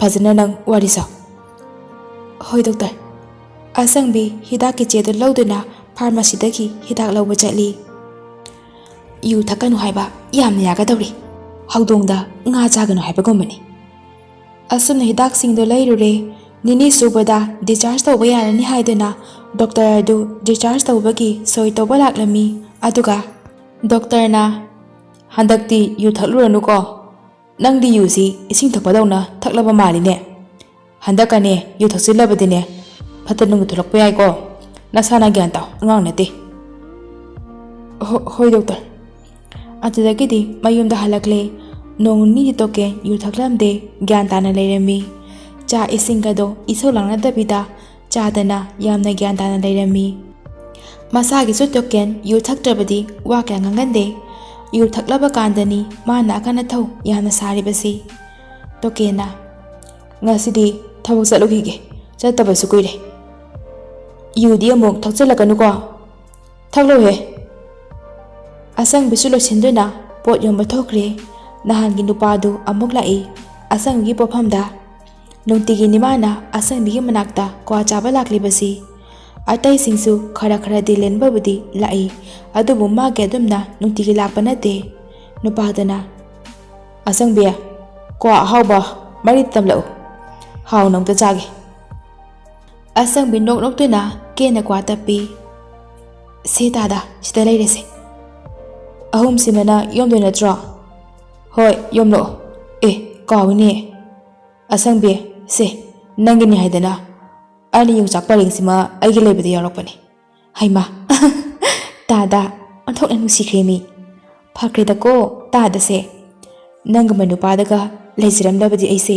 ꯐꯖꯅ ꯅꯪ ꯋꯥꯔꯤ ꯁꯥꯎ꯫ ꯍꯣꯏ ꯗꯣꯛꯇꯔ꯫ ꯑꯁꯪꯕꯤ ꯍꯤꯗꯥꯛꯀꯤ ꯆꯦꯗꯨ ꯂꯧꯗꯨꯅ ꯐꯥꯔꯃꯥꯁꯤꯗꯒꯤ ꯍꯤꯗꯥꯛ ꯂꯧꯕ ꯆꯠꯂꯤ꯫ ꯌꯨ ꯊꯛꯀꯅꯨ ꯍꯥꯏꯕ ꯌꯥꯝꯅ ꯌꯥꯒꯗꯧꯔꯤ꯫ ꯍꯧꯗꯣꯡꯗ ꯉꯥ ꯆꯥꯒꯅꯨ ꯍꯥꯏꯕꯒꯨꯝꯕꯅꯤ꯫ ꯑꯁꯨꯝꯅ ꯍꯤꯗꯥꯛꯁꯤꯡꯗꯣ ꯂꯩꯔꯨꯔꯦ꯫ ꯅꯤꯅꯤ ꯁꯨꯕꯗ discharge ꯇꯧꯕ ꯌꯥꯔꯅꯤ ꯍꯥꯏꯗꯨꯅ doctor ꯑꯗꯨ discharge ꯇꯧꯕꯒꯤ ꯁꯣꯏ ꯇꯧꯕ ꯂꯥꯛꯂꯝꯃꯤ꯫ ꯑꯗꯨꯒ doctor ꯅ, "ꯍꯟꯗꯛꯇꯤ ꯌꯨ ꯊꯛꯂꯨꯔꯅꯨꯀꯣ꯫ ꯅꯪꯗꯤ ꯌꯨꯁꯤ ꯏꯁꯤꯡ ꯊꯛꯄꯗꯧꯅ ꯊꯛꯂꯕ ꯃꯥꯜꯂꯤꯅꯦ꯫ ꯍꯟꯗꯛꯀꯅꯦ ꯌꯨ ꯊꯛꯆꯤꯜꯂꯕꯗꯤꯅꯦ ꯐꯠꯇ ꯅꯨꯡꯗ ꯊꯣꯛꯂꯛꯄ ꯌꯥꯏꯀꯣ꯫ ꯅꯁꯥꯅ ꯒ꯭ꯌꯥꯟ ꯇꯥꯎ, ꯑꯉꯥꯡ ꯅꯠꯇꯦ꯫" "ꯍꯣ-, ꯍꯣꯏ doctor꯫" ꯑꯗꯨꯗꯒꯤꯗꯤ ꯃꯌꯨꯝꯗ ꯍꯜꯂꯛꯂꯦ꯫ ꯅꯣꯡ ꯅꯤꯅꯤꯗꯤ ꯇꯣꯀꯦꯟ ꯌꯨ ꯊꯛꯂꯝꯗꯦ, ꯒ꯭ꯌꯥꯟ ꯇꯥꯅ ꯂꯩꯔꯝꯃꯤ꯫ ꯆꯥ ꯏꯁꯤꯡꯒꯗꯣ ꯏꯁꯧ ꯂꯥꯡꯅꯗꯕꯤꯗ ꯆꯥꯗꯅ ꯌꯥꯝꯅ ꯒ꯭ꯌꯥꯟ ꯇꯥꯅ ꯂꯩꯔꯝꯃꯤ꯫ ꯃꯁꯥꯒꯤꯁꯨ ꯇꯣꯀꯦꯟ ꯌꯨ ꯊꯛꯇ꯭ꯔꯕꯗꯤ ꯋꯥ ꯀꯌꯥ ꯉꯥꯡꯒꯟꯗꯦ꯫ ꯌꯨ ꯊꯛꯂꯕ ꯀꯥꯟꯗꯅꯤ ꯃꯥꯅ ꯑꯀꯟ ꯑꯊꯧ ꯌꯥꯝꯅ ꯁꯥꯔꯤꯕꯁꯤ꯫ ꯇꯣꯀꯦꯟꯅ, "ꯉꯁꯤꯗꯤ ꯊꯕꯛ ꯆꯠꯂꯨꯈꯤꯒꯦ, ꯆꯠꯇꯕꯁꯨ ꯀꯨꯏꯔꯦ꯫ ꯌꯨꯗꯤ ꯑꯃꯨꯛ ꯊꯛꯆꯜꯂꯛꯀꯅꯨꯀꯣ꯫ ꯊꯛꯂꯣꯍꯦ꯫" ꯑꯁꯪꯕꯤꯁꯨ ꯂꯣꯏꯁꯤꯟꯗꯨꯅ ꯄꯣꯠ ꯌꯣꯟꯕ ꯊꯣꯛꯈ꯭ꯔꯦ꯫ ꯅꯍꯥꯟꯒꯤ ꯅꯨꯄꯥꯗꯨ ꯑꯃꯨꯛ ꯂꯥꯛꯏ꯫ ꯑꯁꯪꯕꯤꯒꯤ ꯄꯣꯠꯐꯝꯗ ꯅꯨꯡꯇꯤꯒꯤꯅꯤ ꯃꯥꯅ ꯑꯁꯪꯕꯤꯒꯤ ꯃꯅꯥꯛꯇ ꯀ꯭ꯋꯥ ꯆꯥꯕ ꯂꯥꯛꯂꯤꯕꯁꯤ꯫ ꯑꯇꯩꯁꯤꯡꯁꯨ ꯈꯔ ꯈꯔꯗꯤ ꯂꯦꯟꯕꯕꯨꯗꯤ ꯂꯥꯛꯏ, ꯑꯗꯨꯕꯨ ꯃꯥꯒꯤ ꯑꯗꯨꯝꯅ ꯅꯨꯡꯇꯤꯒꯤ ꯂꯥꯛꯄ ꯅꯠꯇꯦ꯫ ꯅꯨꯄꯥꯗꯨꯅ, "ꯑꯁꯪꯕꯤ, ꯀ꯭ꯋꯥ ꯑꯍꯥꯎꯕ ꯃꯔꯤ ꯇꯝꯂꯛꯎ, ꯍꯥꯎꯅ ꯑꯝꯇ ꯆꯥꯒꯦ꯫" ꯑꯁꯪꯕꯤ ꯅꯣꯛ ꯅꯣꯛꯇꯨꯅ ꯀꯦꯅ ꯀ꯭ꯋꯥ ꯇꯞꯄꯤ꯫ "ꯁꯦ ꯇꯥꯗ, ꯁꯤꯗ ꯂꯩꯔꯦꯁꯦ꯫ ꯑꯍꯨꯝꯁꯤꯃꯅ ꯌꯣꯝꯗꯣꯏ ꯅꯠꯇ꯭ꯔꯣ?" "ꯍꯣꯏ, ꯌꯣꯝꯂꯛꯑꯣ꯫ ꯑꯦ, ꯀꯥꯎꯏꯅꯦ꯫ ꯑꯁꯪꯕꯤ, ꯁꯦ, ꯅꯪꯒꯤꯅꯤ ꯍꯥꯏꯗꯅ꯫ ꯑꯩꯅ ꯌꯣꯡꯆꯥꯛ ꯄꯔꯦꯡꯁꯤꯃ ꯑꯩꯒꯤ ꯂꯩꯕꯗ ꯌꯥꯎꯔꯛꯄꯅꯦ꯫ ꯍꯩꯃꯥ, ꯇꯥꯗ, ꯑꯣꯟꯊꯣꯛꯅ ꯅꯨꯡꯁꯤꯈ꯭ꯔꯦ ꯃꯤ꯫ ꯐꯈ꯭ꯔꯦꯗꯀꯣ ꯇꯥꯗꯁꯦ꯫ ꯅꯪꯒꯨꯝꯕ ꯅꯨꯄꯥꯗꯒ ꯂꯩꯖꯔꯝꯂꯕꯗꯤ ꯑꯩꯁꯦ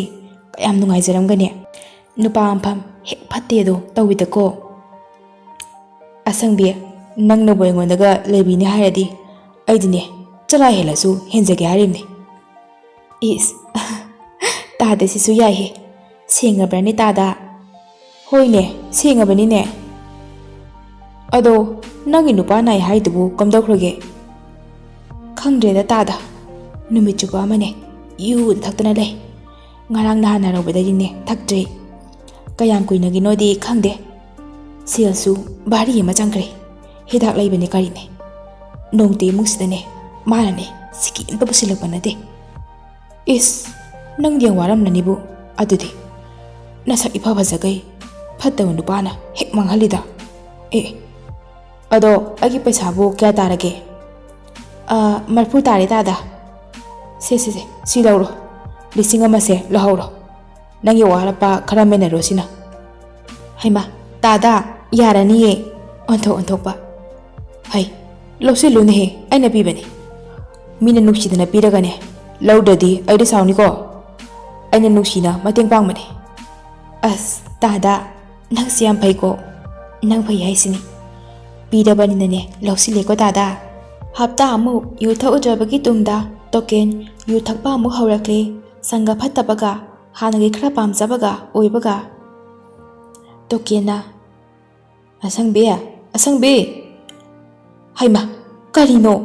ꯀꯌꯥꯝ ꯅꯨꯡꯉꯥꯏꯖꯔꯝꯒꯅꯤ꯫ ꯅꯨꯄꯥ ꯑꯃꯐꯝ ꯍꯦꯛ ꯐꯠꯇꯦꯗꯣ ꯇꯧꯋꯤꯗꯀꯣ꯫" "ꯑꯁꯪꯕꯤ, ꯅꯪꯅꯕꯨ ꯑꯩꯉꯣꯟꯗꯒ ꯂꯩꯕꯤꯅꯤ ꯍꯥꯏꯔꯗꯤ ꯑꯩꯗꯤꯅꯦ ꯆꯔꯥ ꯍꯦꯜꯂꯁꯨ ꯍꯦꯟꯖꯒꯦ ꯍꯥꯏꯔꯤꯕꯅꯤ꯫" "ꯏꯁ, ꯇꯥꯗꯁꯤꯁꯨ ꯌꯥꯏꯍꯦ꯫ ꯁꯦꯡꯉꯕ꯭ꯔꯅꯦ ꯇꯥꯗ?" "ꯍꯣꯏꯅꯦ, ꯁꯦꯡꯉꯕꯅꯤꯅꯦ꯫ ꯑꯗꯣ ꯅꯪꯒꯤ ꯅꯨꯄꯥ ꯅꯥꯏ ꯍꯥꯏꯗꯨꯕꯨ ꯀꯝꯗꯧꯈ꯭ꯔꯒꯦ?" "ꯈꯪꯗ꯭ꯔꯦꯗ ꯇꯥꯗ, ꯅꯨꯃꯤꯠ ꯆꯨꯞꯄ ꯑꯃꯅꯦ ꯌꯨꯗ ꯊꯛꯇꯅ ꯂꯩ꯫ ꯉꯔꯥꯡ ꯅꯍꯥꯟ ꯅꯥꯔꯧꯕꯗꯒꯤꯅꯦ ꯊꯛꯇ꯭ꯔꯤ꯫ ꯀꯌꯥꯝ ꯀꯨꯏꯅꯒꯤꯅꯣꯗꯤ ꯈꯪꯗꯦ꯫ ꯁꯦꯜꯁꯨ ꯚꯥꯔꯤ ꯑꯃ ꯆꯪꯈ꯭ꯔꯦ꯫ ꯍꯤꯗꯥꯛ ꯂꯩꯕꯅꯦ ꯀꯔꯤꯅꯦ꯫ ꯅꯣꯡꯇ ꯏꯃꯨꯡꯁꯤꯗꯅꯦ ꯃꯥꯅꯅꯦ ꯁꯤꯀꯤ ꯑꯝꯇ ꯄꯨꯁꯤꯜꯂꯛꯄ ꯅꯠꯇꯦ꯫" "ꯏꯁ, ꯅꯪꯗꯤ ꯌꯥꯝ ꯋꯥꯔꯝꯂꯅꯤꯕꯨ꯫ ꯑꯗꯨꯗꯤ ꯅꯁꯛ ꯏꯐ ꯐꯖꯈꯩ ꯐꯠꯇꯕ ꯅꯨꯄꯥꯅ ꯍꯦꯛ ꯃꯥꯡꯍꯜꯂꯤꯗ꯫ ꯑꯦ, ꯑꯗꯣ ꯑꯩꯒꯤ ꯄꯩꯁꯥꯕꯨ ꯀꯌꯥ ꯇꯥꯔꯒꯦ? "ꯑꯥ, ꯃꯔꯤꯐꯨ ꯇꯥꯔꯦ ꯇꯥꯗ꯫ ꯁꯦ, ꯁꯦ, ꯁꯦ, ꯁꯤ ꯂꯧꯔꯣ꯫ ꯂꯤꯁꯤꯡ ꯑꯃꯁꯦ ꯂꯧꯍꯧꯔꯣ꯫ ꯅꯪꯒꯤ ꯋꯥꯔꯛꯄ ꯈꯔ ꯃꯦꯟꯅꯔꯣ ꯁꯤꯅ꯫" "ꯍꯩꯃꯥ, ꯇꯥꯗ, ꯌꯥꯔꯅꯤꯌꯦ꯫ ꯑꯣꯟꯊꯣꯛ ꯑꯣꯟꯊꯣꯛꯄ꯫ ꯍꯩ, ꯂꯧꯁꯤꯜꯂꯨꯅꯦꯍꯦ, ꯑꯩꯅ ꯄꯤꯕꯅꯤ꯫ ꯃꯤꯅ ꯅꯨꯡꯁꯤꯗꯅ ꯄꯤꯔꯒꯅꯦ, ꯂꯧꯗ꯭ꯔꯗꯤ ꯑꯩꯗꯤ ꯁꯥꯎꯅꯤꯀꯣ꯫ ꯑꯩꯅ ꯅꯨꯡꯁꯤꯅ ꯃꯇꯦꯡ ꯄꯥꯡꯕꯅꯤ꯫" "ꯑꯁ, ꯇꯥꯗ, ꯅꯪꯁꯦ ꯌꯥꯝ ꯐꯩꯀꯣ꯫ ꯅꯪ ꯐꯩ ꯍꯥꯏꯁꯤꯅꯤ꯫ ꯄꯤꯔꯕꯅꯤꯅꯅꯦ, ꯂꯧꯁꯤꯜꯂꯦꯀꯣ ꯇꯥꯗ꯫" ꯍꯞꯇꯥ ꯑꯃꯨꯛ ꯌꯨ ꯊꯛꯎꯗ꯭ꯔꯕꯒꯤ ꯇꯨꯡꯗ ꯇꯣꯀꯦꯟ ꯌꯨ ꯊꯛꯄ ꯑꯃꯨꯛ ꯍꯧꯔꯛꯂꯦ꯫ ꯁꯪꯒ ꯐꯠꯇꯕꯒ, ꯍꯥꯟꯅꯒꯤ ꯈꯔ ꯄꯥꯝꯖꯕꯒ ꯑꯣꯏꯕꯒ꯫ ꯇꯣꯀꯦꯟꯅ, "ꯑꯁꯪꯕꯤ, ꯑꯁꯪꯕꯤ!" "ꯍꯩꯃꯥ, ꯀꯔꯤꯅꯣ?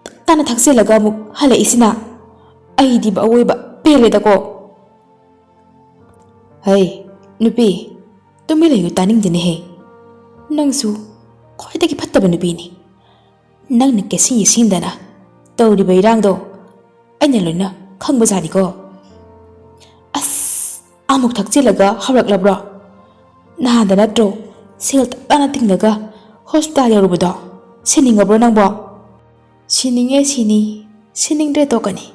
ꯇꯞ ꯇꯥꯅ ꯊꯛꯆꯤꯜꯂꯒ ꯑꯃꯨꯛ ꯍꯜꯂꯛꯏꯁꯤꯅ? ꯑꯩꯗꯤ ꯑꯋꯣꯏꯕ ꯄꯦꯜꯂꯦꯗꯀꯣ꯫" "ꯍꯩ, ꯅꯨꯄꯤ, ꯇꯨꯃꯤꯟ ꯂꯩꯌꯨ, ꯇꯥꯅꯤꯡꯗꯦꯅꯦꯍꯦ꯫ ꯅꯪꯁꯨ ꯈ꯭ꯋꯥꯏꯗꯒꯤ ꯐꯠꯇꯕ ꯅꯨꯄꯤꯅꯤ꯫ ꯅꯪꯅ ꯀꯦꯁꯤꯟ ꯌꯦꯁꯤꯟꯗꯅ ꯇꯧꯔꯤꯕ ꯏꯔꯥꯡꯗꯣ ꯑꯩꯅ ꯂꯣꯏꯅ ꯈꯪꯕꯖꯥꯠꯅꯤꯀꯣ꯫" "ꯑꯁ, ꯑꯃꯨꯛ ꯊꯛꯆꯤꯜꯂꯒ ꯍꯧꯔꯛꯂꯕ꯭ꯔꯣ? ꯅꯍꯥꯟꯗ ꯅꯠꯇ꯭ꯔꯣ ꯁꯦꯜ ꯇꯞ ꯇꯥꯅ ꯇꯤꯡꯂꯒ ꯍꯣꯁꯄꯤꯇꯥꯜ ꯌꯧꯔꯨꯕꯗꯣ? ꯁꯤꯅꯤꯡꯉꯕ꯭ꯔꯣ ꯅꯪꯕꯣ?" "ꯁꯤꯅꯤꯡꯉꯦ ꯁꯤꯅꯤ, ꯁꯤꯅꯤꯡꯗ꯭ꯔꯦ ꯇꯣꯛꯀꯅꯤ꯫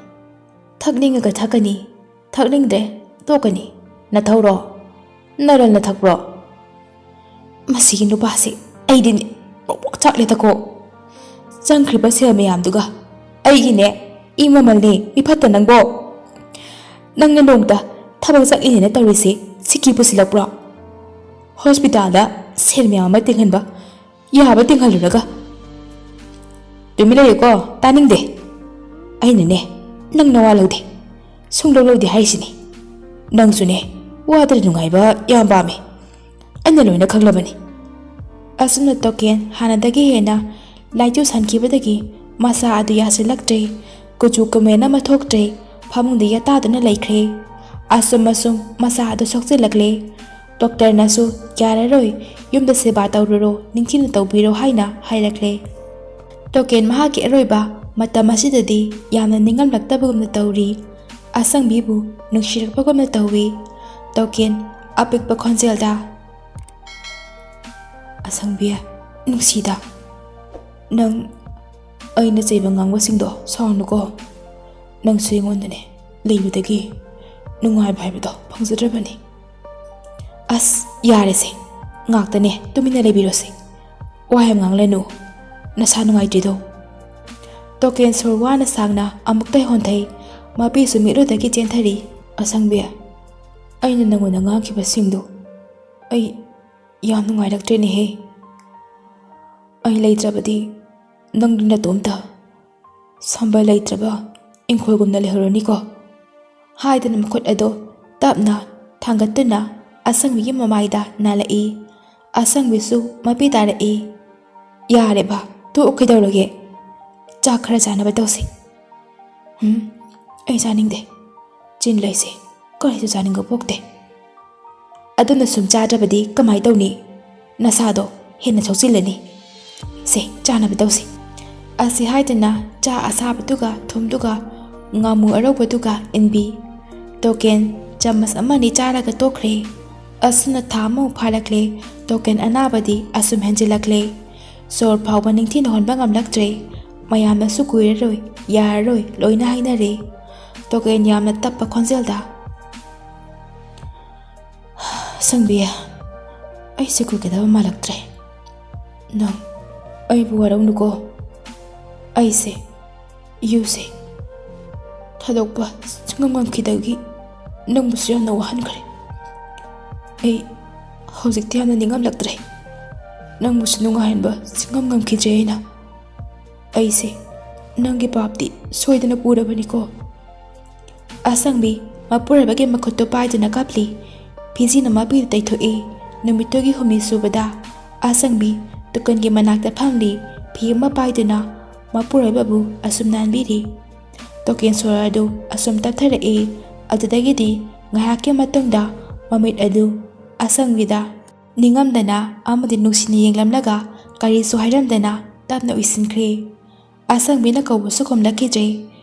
ꯊꯛꯅꯤꯡꯉꯒ ꯊꯛꯀꯅꯤ, ꯊꯛꯅꯤꯡꯗ꯭ꯔꯦ ꯇꯣꯛꯀꯅꯤ꯫ ꯅꯊꯧꯔꯣ? ꯅꯔꯜꯅ ꯊꯛꯄ꯭ꯔꯣ?" "ꯃꯁꯤꯒꯤ ꯅꯨꯄꯥꯁꯤ ꯑꯩꯗꯤꯅꯦ ꯄ꯭ꯔꯣꯛ ꯄ꯭ꯔꯣꯛ ꯆꯥꯛꯂꯦꯗꯀꯣ꯫ ꯆꯪꯈ꯭ꯔꯤꯕ ꯁꯦꯜ ꯃꯌꯥꯝꯗꯨꯒ ꯑꯩꯒꯤꯅꯦ ꯏ ꯃꯃꯜꯅꯦ, ꯃꯤꯐꯠꯇ ꯅꯪꯕꯣ꯫ ꯅꯪꯅ ꯅꯣꯡꯇ ꯊꯕꯛ ꯆꯠꯂꯤꯅꯦꯅ ꯇꯧꯔꯤꯁꯦ ꯁꯤꯀꯤ ꯄꯨꯁꯤꯜꯂꯛꯄ꯭ꯔꯣ? ꯍꯣꯁꯄꯤꯇꯥꯜꯗ ꯁꯦꯜ ꯃꯌꯥꯝ ꯑꯃ ꯇꯤꯡꯍꯟꯕ ꯌꯥꯕ ꯇꯤꯡꯍꯜꯂꯨꯔꯒ꯫" "ꯇꯨꯃꯤꯟ ꯂꯩꯌꯨꯀꯣ, ꯇꯥꯅꯤꯡꯗꯦ꯫ ꯑꯩꯅꯅꯦ ꯅꯪ ꯅꯋꯥ ꯂꯧꯗꯦ, ꯁꯨꯡꯂꯧ ꯂꯧꯗꯦ ꯍꯥꯏꯁꯤꯅꯤ꯫ ꯅꯪꯁꯨꯅꯦ ꯋꯥꯗꯅ ꯅꯨꯡꯉꯥꯏꯕ ꯌꯥꯝ ꯄꯥꯝꯃꯤ, ꯑꯩꯅ ꯂꯣꯏꯅ ꯈꯪꯂꯕꯅꯤ꯫" ꯑꯁꯨꯝꯅ ꯇꯣꯀꯦꯟ ꯍꯥꯟꯅꯗꯒꯤ ꯍꯦꯟꯅ ꯂꯥꯏꯆꯨ ꯁꯟꯈꯤꯕꯗꯒꯤ ꯃꯁꯥ ꯑꯗꯨ ꯌꯥꯁꯤꯜꯂꯛꯇ꯭ꯔꯦ꯫ ꯀꯨꯆꯨ ꯀꯨꯃꯦꯟ ꯑꯃ ꯊꯣꯛꯇ꯭ꯔꯦ꯫ ꯐꯃꯨꯡꯗ ꯌꯥꯇꯥꯗꯨꯅ ꯂꯩꯈ꯭ꯔꯦ꯫ ꯑꯁꯨꯝ ꯑꯁꯨꯝ ꯃꯁꯥ ꯑꯗꯨ ꯁꯣꯛꯆꯤꯜꯂꯛꯂꯦ꯫ ꯗꯣꯛꯇꯔꯅꯁꯨ "ꯌꯥꯔꯔꯣꯏ, ꯌꯨꯝꯗ ꯁꯦꯕꯥ ꯇꯧꯔꯨꯔꯣ, ꯅꯤꯡꯊꯤꯅ ꯇꯧꯕꯤꯔꯣ" ꯍꯥꯏꯅ ꯍꯥꯏꯔꯛꯂꯦ꯫ ꯇꯣꯀꯦꯟ ꯃꯍꯥꯛꯀꯤ ꯑꯔꯣꯏꯕ ꯃꯇꯝ ꯑꯁꯤꯗꯗꯤ ꯌꯥꯝꯅ ꯅꯤꯡꯉꯝꯂꯛꯇꯕꯒꯨꯝꯅ ꯇꯧꯔꯤ꯫ ꯑꯁꯪꯕꯤꯕꯨ ꯅꯨꯡꯁꯤꯔꯛꯄꯒꯨꯝꯅ ꯇꯧꯏ꯫ ꯇꯣꯀꯦꯟ ꯑꯄꯤꯛꯄ ꯈꯣꯟꯖꯦꯜꯗ, "ꯑꯁꯪꯕꯤ, ꯅꯨꯡꯁꯤꯗ, ꯅꯪ ꯑꯩꯅ ꯆꯩꯕ ꯉꯥꯡꯕꯁꯤꯡꯗꯣ ꯁꯥꯎꯅꯨꯀꯣ꯫ ꯅꯪꯁꯨ ꯑꯩꯉꯣꯟꯗꯅꯦ ꯂꯩꯕꯗꯒꯤ ꯅꯨꯡꯉꯥꯏꯕ ꯍꯥꯏꯕꯗꯣ ꯐꯪꯖꯗ꯭ꯔꯕꯅꯤ꯫" "ꯑꯁ, ꯌꯥꯔꯦꯁꯦ, ꯉꯥꯛꯇꯅꯦ ꯇꯨꯃꯤꯟꯅ ꯂꯩꯕꯤꯔꯣꯁꯦ꯫ ꯋꯥ ꯌꯥꯝ ꯉꯥꯡꯂꯅꯨ, ꯅꯁꯥ ꯅꯨꯡꯉꯥꯏꯇ꯭ꯔꯤꯗꯣ꯫" ꯇꯣꯀꯦꯟ ꯁꯣꯔ ꯋꯥꯅ ꯁꯥꯡꯅ ꯑꯃꯨꯛꯇ ꯍꯣꯟꯊꯩ꯫ ꯃꯄꯤꯁꯨ ꯃꯤꯠꯂꯨꯗꯒꯤ ꯆꯦꯟꯊꯔꯤ꯫ "ꯑꯁꯪꯕꯤ, ꯑꯩꯅ ꯅꯪꯉꯣꯟꯗ ꯉꯥꯡꯈꯤꯕꯁꯤꯡꯗꯨ ꯑꯩ ꯌꯥꯝ ꯅꯨꯡꯉꯥꯏꯔꯛꯇ꯭ꯔꯦꯅꯦꯍꯦ꯫ ꯑꯩ ꯂꯩꯇ꯭ꯔꯕꯗꯤ ꯅꯪꯗꯤ ꯅꯇꯣꯝꯇ ꯁꯝꯕꯜ ꯂꯩꯇ꯭ꯔꯕ ꯏꯪꯈꯣꯜꯒꯨꯝꯅ ꯂꯩꯍꯧꯔꯅꯤꯀꯣ," ꯍꯥꯏꯗꯨꯅ ꯃꯈꯨꯠ ꯑꯗꯨ ꯇꯞꯅ ꯊꯥꯡꯒꯠꯇꯨꯅ ꯑꯁꯪꯕꯤꯒꯤ ꯃꯃꯥꯏꯗ ꯅꯥꯜꯂꯛꯏ꯫ ꯑꯁꯪꯕꯤꯁꯨ ꯃꯄꯤ ꯇꯥꯔꯛꯏ꯫ "ꯌꯥꯔꯦꯕ, ꯇꯣꯛꯑꯣ, ꯀꯩꯗꯧꯔꯒꯦ? ꯆꯥꯛ ꯈꯔ ꯆꯥꯅꯕ ꯇꯧꯁꯤ꯫" "ꯎꯝ, ꯑꯩ ꯆꯥꯅꯤꯡꯗꯦ꯫ ꯆꯤꯟ ꯂꯩꯁꯦ, ꯀꯔꯤꯁꯨ ꯆꯥꯅꯤꯡꯕ ꯄꯣꯛꯇꯦ꯫ ꯑꯗꯨꯅ ꯁꯨꯝ ꯆꯥꯗ꯭ꯔꯕꯗꯤ ꯀꯃꯥꯏ ꯇꯧꯅꯤ? ꯅꯁꯥꯗꯣ ꯍꯦꯟꯅ ꯁꯣꯛꯆꯤꯜꯂꯅꯤ꯫ ꯁꯦ, ꯆꯥꯅꯕ ꯇꯧꯁꯤ꯫" ꯑꯁꯤ ꯍꯥꯏꯗꯨꯅ ꯆꯥ ꯑꯁꯥꯕꯗꯨꯒ ꯊꯨꯝꯗꯨꯒ ꯉꯥꯃꯨ ꯑꯔꯧꯕꯗꯨꯒ ꯏꯟꯕꯤ꯫ ꯇꯣꯀꯦꯟ ꯆꯥꯃꯁ ꯑꯃꯅꯤ ꯆꯥꯔꯒ ꯇꯣꯛꯈ꯭ꯔꯦ꯫ ꯑꯁꯨꯝꯅ ꯊꯥ ꯑꯃꯃꯨꯛ ꯐꯥꯔꯛꯂꯦ꯫ ꯇꯣꯀꯦꯟ ꯑꯅꯥꯕꯗꯤ ꯑꯁꯨꯝ ꯍꯦꯟꯖꯤꯜꯂꯛꯂꯦ꯫ ꯁꯣꯔ ꯐꯥꯎꯕ ꯅꯤꯡꯊꯤꯅ ꯍꯣꯟꯕ ꯉꯝꯂꯛꯇ꯭ꯔꯦ꯫ ꯃꯌꯥꯝꯅꯁꯨ "ꯀꯨꯏꯔꯔꯣꯏ, ꯌꯥꯔꯔꯣꯏ" ꯂꯣꯏꯅ ꯍꯥꯏꯅꯔꯦ꯫ ꯇꯣꯀꯦꯟ ꯌꯥꯝꯅ ꯇꯞꯄ ꯈꯣꯟꯖꯦꯜꯗ, "ꯑꯁꯪꯕꯤ, ꯑꯩꯁꯦ ꯀꯨꯏꯒꯗꯕ ꯃꯥꯜꯂꯛꯇ꯭ꯔꯦ꯫ ꯅꯪ ꯑꯩꯕꯨ ꯋꯥꯔꯧꯅꯨꯀꯣ꯫ ꯑꯩꯁꯦ ꯌꯨꯁꯦ ꯊꯥꯗꯣꯛꯄ ꯁꯨꯡꯉꯝ ꯉꯝꯈꯤꯗꯕꯒꯤ ꯅꯪꯕꯨꯁꯨ ꯌꯥꯝꯅ ꯋꯥꯍꯟꯈ꯭ꯔꯦ꯫ ꯑꯩ ꯍꯧꯖꯤꯛꯇꯤ ꯌꯥꯝꯅ ꯅꯤꯡꯉꯝꯂꯛꯇ꯭ꯔꯦ꯫ ꯅꯪꯕꯨꯁꯨ ꯅꯨꯡꯉꯥꯏꯍꯟꯕ ꯁꯨꯡꯉꯝ ꯉꯝꯈꯤꯗ꯭ꯔꯦ ꯑꯩꯅ꯫ ꯑꯩꯁꯦ ꯅꯪꯒꯤ ꯄꯥꯞꯇꯤ ꯁꯣꯏꯗꯅ ꯄꯨꯔꯕꯅꯤꯀꯣ꯫" ꯑꯁꯪꯕꯤ ꯃꯄꯨꯔꯣꯏꯕꯒꯤ ꯃꯈꯨꯠꯇꯨ ꯄꯥꯏꯗꯨꯅ ꯀꯞꯂꯤ꯫ ꯐꯤꯖꯤꯅ ꯃꯄꯤꯗꯨ ꯇꯩꯊꯣꯛꯏ꯫ ꯅꯨꯃꯤꯠꯇꯨꯒꯤ ꯍꯨꯝꯅꯤ ꯁꯨꯕꯗ ꯑꯁꯪꯕꯤ ꯇꯣꯀꯦꯟꯒꯤ ꯃꯅꯥꯛꯇ ꯐꯝꯂꯤ꯫ ꯐꯤ ꯑꯃ ꯄꯥꯏꯗꯨꯅ ꯃꯄꯨꯔꯣꯏꯕꯕꯨ ꯑꯁꯨꯝ ꯅꯥꯟꯕꯤꯔꯤ꯫ ꯇꯣꯀꯦꯟ ꯁꯣꯔ ꯑꯗꯨ ꯑꯁꯨꯝ ꯇꯞꯊꯔꯛꯏ꯫ ꯑꯗꯨꯗꯒꯤꯗꯤ ꯉꯥꯏꯍꯥꯛꯀꯤ ꯃꯇꯨꯡꯗ ꯃꯃꯤꯠ ꯑꯗꯨ ꯑꯁꯪꯕꯤꯗ ꯅꯤꯡꯉꯝꯗꯅ ꯑꯃꯗꯤ ꯅꯨꯡꯁꯤꯅ ꯌꯦꯡꯂꯝꯂꯒ ꯀꯔꯤꯁꯨ ꯍꯥꯏꯔꯝꯗꯅ ꯇꯞꯅ ꯎꯏꯁꯤꯟꯈ꯭ꯔꯦ꯫ ꯑꯁꯪꯕꯤꯅ ꯀꯧꯕꯁꯨ ꯈꯨꯝꯂꯛꯈꯤꯗ꯭ꯔꯦ꯫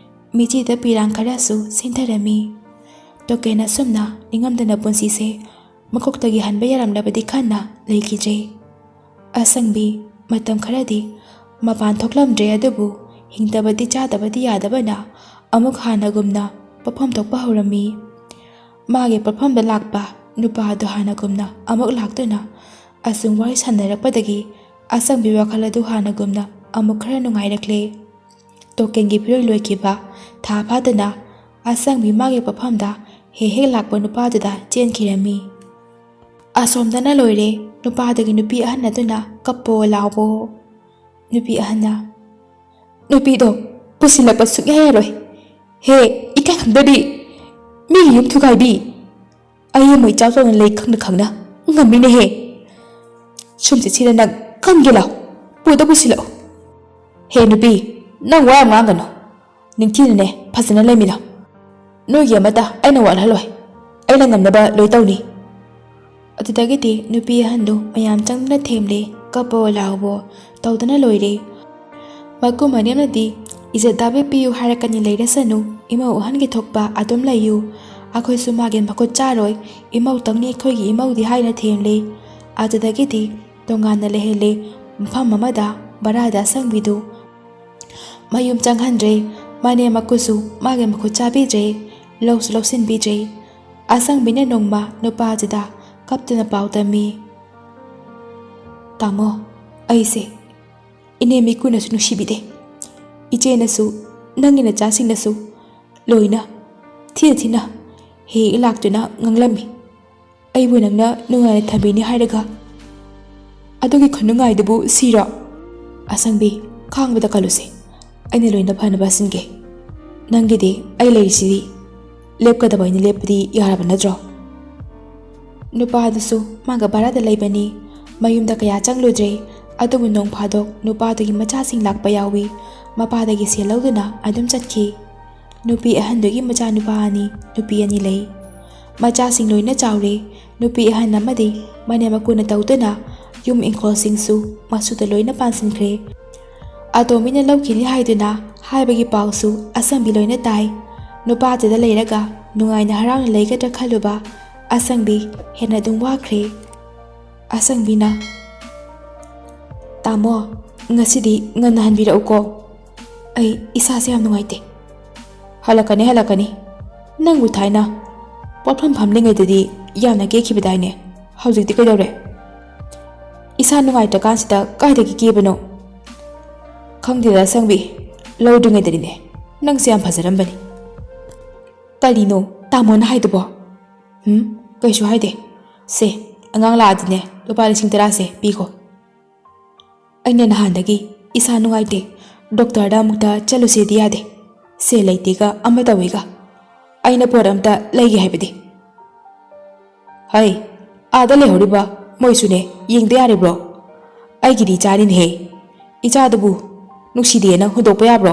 ꯃꯤꯠꯆꯤꯗ ꯄꯤꯔꯥꯡ ꯈꯔꯁꯨ ꯁꯤꯟꯊꯔꯝꯃꯤ꯫ ꯇꯣꯀꯦꯟ ꯑꯁꯨꯝꯅ ꯅꯤꯡꯉꯝꯗꯅ ꯄꯨꯟꯁꯤꯁꯦ ꯃꯀꯣꯛꯇꯒꯤ ꯍꯟꯕ ꯌꯥꯔꯝꯂꯕꯗꯤ ꯈꯟꯅ ꯂꯩꯈꯤꯗ꯭ꯔꯦ꯫ ꯑꯁꯪꯕꯤ ꯃꯇꯝ ꯈꯔꯗꯤ ꯃꯄꯥꯟ ꯊꯣꯛꯂꯝꯗ꯭ꯔꯦ, ꯑꯗꯨꯕꯨ ꯍꯤꯡꯗꯕꯗꯤ ꯆꯥꯗꯕꯗꯤ ꯌꯥꯗꯕꯅ ꯑꯃꯨꯛ ꯍꯥꯟꯅꯒꯨꯝꯅ ꯄꯣꯠꯐꯝ ꯊꯣꯛꯄ ꯍꯧꯔꯝꯃꯤ꯫ ꯃꯥꯒꯤ ꯄꯣꯠꯐꯝꯗ ꯂꯥꯛꯄ ꯅꯨꯄꯥ ꯑꯗꯨ ꯍꯥꯟꯅꯒꯨꯝꯅ ꯑꯃꯨꯛ ꯂꯥꯛꯇꯨꯅ ꯑꯁꯨꯝ ꯋꯥꯔꯤ ꯁꯥꯟꯅꯔꯛꯄꯗꯒꯤ ꯑꯁꯪꯕꯤ ꯋꯥꯈꯜ ꯑꯗꯨ ꯍꯥꯟꯅꯒꯨꯝꯅ ꯑꯃꯨꯛ ꯈꯔ ꯅꯨꯡꯉꯥꯏꯔꯛꯂꯦ꯫ ꯇꯣꯀꯦꯟꯒꯤ ꯐꯤꯔꯣꯏ ꯂꯣꯏꯈꯤꯕ ꯊꯥ ꯐꯥꯗꯅ ꯑꯁꯪꯕꯤ ꯃꯥꯒꯤ ꯄꯣꯠꯐꯝꯗ ꯍꯦꯛ ꯍꯦꯛ ꯂꯥꯛꯄ ꯅꯨꯄꯥꯗꯨꯗ ꯆꯦꯟꯈꯤꯔꯝꯃꯤ꯫ ꯑꯁꯣꯝꯗꯅ ꯂꯣꯏꯔꯦ, ꯅꯨꯄꯥꯗꯨꯒꯤ ꯅꯨꯄꯤ ꯑꯍꯟ ꯑꯗꯨꯅ ꯀꯞꯄꯣ ꯂꯥꯎꯕꯣ꯫ ꯅꯨꯄꯤ ꯑꯍꯟꯅ, "ꯅꯨꯄꯤꯗꯣ ꯄꯨꯁꯤꯜꯂꯛꯄ ꯁꯨꯛꯌꯥ ꯌꯥꯔꯣꯏ꯫ ꯍꯦ, ꯏꯀꯥꯏ ꯈꯪꯗꯕꯤ, ꯃꯤꯒꯤ ꯌꯨꯝ ꯊꯨꯒꯥꯏꯕꯤ꯫ ꯑꯩ ꯑꯃ ꯏꯆꯥꯎ ꯆꯥꯎꯅ ꯂꯩ ꯈꯪꯅ ꯈꯪꯅ ꯉꯝꯃꯤꯅꯦꯍꯦ꯫ ꯁꯨꯝ ꯆꯠꯁꯤꯗ ꯅꯪ ꯀꯟꯒꯦ ꯂꯥꯎ, ꯄꯨꯗ ꯄꯨꯁꯤꯜꯂꯛꯑꯣ꯫ ꯍꯦ ꯅꯨꯄꯤ, ꯅꯪ ꯋꯥ ꯌꯥꯝ ꯉꯥꯡꯒꯅꯨ꯫ ꯅꯤꯡꯊꯤꯅꯅꯦ ꯐꯖꯅ ꯂꯩꯃꯤꯟꯅꯧ꯫ ꯅꯣꯏꯒꯤ ꯑꯃꯠꯇ ꯑꯩꯅ ꯋꯥꯠꯍꯜꯂꯣꯏ꯫ ꯑꯩꯅ ꯉꯝꯅꯕ ꯂꯣꯏ ꯇꯧꯅꯤ꯫" ꯑꯗꯨꯗꯒꯤꯗꯤ ꯅꯨꯄꯤ ꯑꯍꯟꯗꯨ ꯃꯌꯥꯝ ꯆꯪꯗꯨꯅ ꯊꯦꯝꯂꯦ, "ꯀꯞꯄꯣ ꯂꯥꯎꯕꯣ" ꯇꯧꯗꯅ ꯂꯣꯏꯔꯦ꯫ ꯃꯀꯨ ꯃꯅꯦꯝꯅꯗꯤ ꯏꯖꯠ ꯗꯥꯕꯤ ꯄꯤꯌꯨ ꯍꯥꯏꯔꯛꯀꯅꯤ, ꯂꯩꯔꯁꯅꯨ, ꯏꯃꯧ ꯑꯍꯟꯒꯤ ꯊꯣꯛꯄ ꯑꯗꯨꯝ ꯂꯩꯌꯨ꯫ ꯑꯩꯈꯣꯏꯁꯨ ꯃꯥꯒꯤ ꯃꯈꯨꯠ ꯆꯥꯔꯣꯏ, ꯏꯃꯧꯇꯪꯅꯤ ꯑꯩꯈꯣꯏꯒꯤ ꯏꯃꯧꯗꯤ ꯍꯥꯏꯅ ꯊꯦꯝꯂꯦ꯫ ꯑꯗꯨꯗꯒꯤꯗꯤ ꯇꯣꯉꯥꯟꯅ ꯂꯩꯍꯜꯂꯦ꯫ ꯃꯐꯝ ꯑꯃꯗ ꯚꯔꯥꯗ ꯑꯁꯪꯕꯤꯗꯨ ꯃꯌꯨꯝ ꯆꯪꯍꯟꯗ꯭ꯔꯦ꯫ ꯃꯅꯦꯝ ꯃꯀꯨꯁꯨ ꯃꯥꯒꯤ ꯃꯈꯨꯠ ꯆꯥꯕꯤꯗ꯭ꯔꯦ, ꯂꯧꯁꯨ ꯂꯧꯁꯤꯟꯕꯤꯗ꯭ꯔꯦ꯫ ꯑꯁꯪꯕꯤꯅ ꯅꯣꯡꯃ ꯅꯨꯄꯥꯁꯤꯗ ꯀꯞꯇꯨꯅ ꯄꯥꯎ ꯇꯝꯃꯤ, "ꯇꯥꯃꯣ, ꯑꯩꯁꯦ ꯏꯅꯦꯝ ꯏꯀꯨꯅꯁꯨ ꯅꯨꯡꯁꯤꯕꯤꯗꯦ, ꯏꯆꯦꯅꯁꯨ, ꯅꯪꯒꯤ ꯅꯆꯥꯁꯤꯡꯅꯁꯨ ꯂꯣꯏꯅ ꯊꯤꯅ ꯊꯤꯅ ꯍꯦꯛ ꯂꯥꯛꯇꯨꯅ ꯉꯥꯡꯂꯝꯃꯤ꯫ ꯑꯩꯕꯨ ꯅꯪꯅ ꯅꯨꯡꯉꯥꯏꯅ ꯊꯝꯕꯤꯅꯤ ꯍꯥꯏꯔꯒ ꯑꯗꯨꯒꯤ ꯈꯨꯅꯨꯡꯉꯥꯏꯗꯨꯕꯨ ꯁꯤꯔꯣ? ꯑꯁꯪꯕꯤ, ꯈꯥꯡꯕꯗ ꯀꯜꯂꯨꯁꯦ, ꯑꯩꯅ ꯂꯣꯏꯅ ꯐꯅꯕ ꯁꯤꯟꯒꯦ꯫ ꯅꯪꯒꯤꯗꯤ ꯑꯩ ꯂꯩꯔꯤꯁꯤꯗꯤ, ꯂꯦꯞꯀꯗꯕ ꯑꯩꯅ ꯂꯦꯞꯄꯗꯤ ꯌꯥꯔꯕ ꯅꯠꯇ꯭ꯔꯣ?" ꯅꯨꯄꯥꯗꯨꯁꯨ ꯃꯥꯒ ꯚꯔꯥꯗ ꯂꯩꯕꯅꯤ, ꯃꯌꯨꯝꯗ ꯀꯌꯥ ꯆꯪꯂꯨꯗ꯭ꯔꯦ꯫ ꯑꯗꯨꯕꯨ ꯅꯣꯡ ꯐꯥꯗꯣꯛ ꯅꯨꯄꯥꯗꯨꯒꯤ ꯃꯆꯥꯁꯤꯡ ꯂꯥꯛꯄ ꯌꯥꯎꯏ꯫ ꯃꯄꯥꯗꯒꯤ ꯁꯦꯜ ꯂꯧꯗꯨꯅ ꯑꯗꯨꯝ ꯆꯠꯈꯤ꯫ ꯅꯨꯄꯤ ꯑꯍꯟꯗꯨꯒꯤ ꯃꯆꯥꯅꯨꯄꯥ ꯑꯅꯤ, ꯅꯨꯄꯤ ꯑꯅꯤ ꯂꯩ꯫ ꯃꯆꯥꯁꯤꯡ ꯂꯣꯏꯅ ꯆꯥꯎꯔꯦ꯫ ꯅꯨꯄꯤ ꯑꯍꯟ ꯑꯃꯗꯤ ꯃꯅꯦꯝ ꯃꯀꯨꯅ ꯇꯧꯗꯨꯅ ꯌꯨꯝ ꯏꯪꯈꯣꯜꯁꯤꯡꯁꯨ ꯃꯁꯨꯗ ꯂꯣꯏꯅ ꯄꯥꯟꯁꯤꯟꯈ꯭ꯔꯦ꯫ ꯑꯇꯣꯝꯕꯤꯅ ꯂꯧꯈꯤꯅꯤ ꯍꯥꯏꯗꯨꯅ ꯍꯥꯏꯕꯒꯤ ꯄꯥꯎꯁꯨ ꯑꯁꯪꯕꯤ ꯂꯣꯏꯅ ꯇꯥꯏ꯫ ꯅꯨꯄꯥꯗꯨꯗ ꯂꯩꯔꯒ ꯅꯨꯡꯉꯥꯏꯅ ꯍꯔꯥꯎꯅ ꯂꯩꯒꯗ꯭ꯔꯥ ꯈꯜꯂꯨꯕ ꯑꯁꯪꯕꯤ ꯍꯦꯟꯅ ꯑꯗꯨꯝ ꯋꯥꯈ꯭ꯔꯦ꯫ ꯑꯁꯪꯕꯤꯅ, "ꯇꯥꯃꯣ, ꯉꯁꯤꯗꯤ ꯉꯟꯅ ꯍꯟꯕꯤꯔꯛꯎꯀꯣ꯫ ꯑꯩ ꯏꯁꯥꯁꯦ ꯌꯥꯝ ꯅꯨꯡꯉꯥꯏꯇꯦ꯫" "ꯍꯜꯂꯛꯀꯅꯤ, ꯍꯜꯂꯛꯀꯅꯤ꯫ ꯅꯪꯕꯨ ꯊꯥꯏꯅ ꯄꯣꯠꯐꯝ ꯐꯝꯂꯤꯉꯩꯗꯗꯤ ꯌꯥꯝꯅ ꯀꯦꯈꯤꯕꯗꯥꯏꯅꯦ꯫ ꯍꯧꯖꯤꯛꯇꯤ ꯀꯩꯗꯧꯔꯦ? ꯏꯁꯥ ꯅꯨꯡꯉꯥꯏꯇ꯭ꯔꯀꯥꯟꯁꯤꯗ ꯀꯥꯏꯗꯒꯤ ꯀꯦꯕꯅꯣ?" "ꯈꯪꯗꯦꯗ ꯑꯁꯪꯕꯤ, ꯂꯧꯗ꯭ꯔꯤꯉꯩꯗꯗꯤꯅꯦ ꯅꯪꯁꯦ ꯌꯥꯝ ꯐꯖꯔꯝꯕꯅꯤ꯫" "ꯀꯔꯤꯅꯣ ꯇꯥꯃꯣꯅ ꯍꯥꯏꯗꯨꯕꯣ?" "ꯎꯝ, ꯀꯩꯁꯨ ꯍꯥꯏꯗꯦ꯫ ꯁꯦ, ꯑꯉꯥꯡ ꯂꯥꯛꯑꯗꯤꯅꯦ ꯂꯨꯄꯥ ꯂꯤꯁꯤꯡ ꯇꯔꯥꯁꯦ ꯄꯤꯈꯣ꯫ ꯑꯩꯅ ꯅꯍꯥꯟꯗꯒꯤ ꯏꯁꯥ ꯅꯨꯡꯉꯥꯏꯇꯦ, ꯗꯣꯛꯇꯔꯗ ꯑꯃꯨꯛꯇ ꯆꯠꯂꯨꯁꯦꯗꯤ ꯌꯥꯗꯦ꯫ ꯁꯦꯜ ꯂꯩꯇꯦꯒ ꯑꯃ ꯇꯧꯋꯦꯒ꯫ ꯑꯩꯅ ꯄꯣꯠ ꯑꯝꯇ ꯂꯩꯒꯦ ꯍꯥꯏꯕꯗꯤ꯫" "ꯍꯩ, ꯑꯥꯗ ꯂꯩꯍꯧꯔꯤꯕ ꯃꯣꯏꯁꯨꯅꯦ ꯌꯦꯡꯗ ꯌꯥꯔꯤꯕ꯭ꯔꯣ? ꯑꯩꯒꯤꯗꯤ ꯏꯆꯥꯅꯤꯅꯦꯍꯦ꯫ ꯏꯆꯥꯗꯨꯕꯨ ꯅꯨꯡꯁꯤꯗꯦꯅ ꯍꯨꯟꯗꯣꯛꯄ ꯌꯥꯕ꯭ꯔꯣ?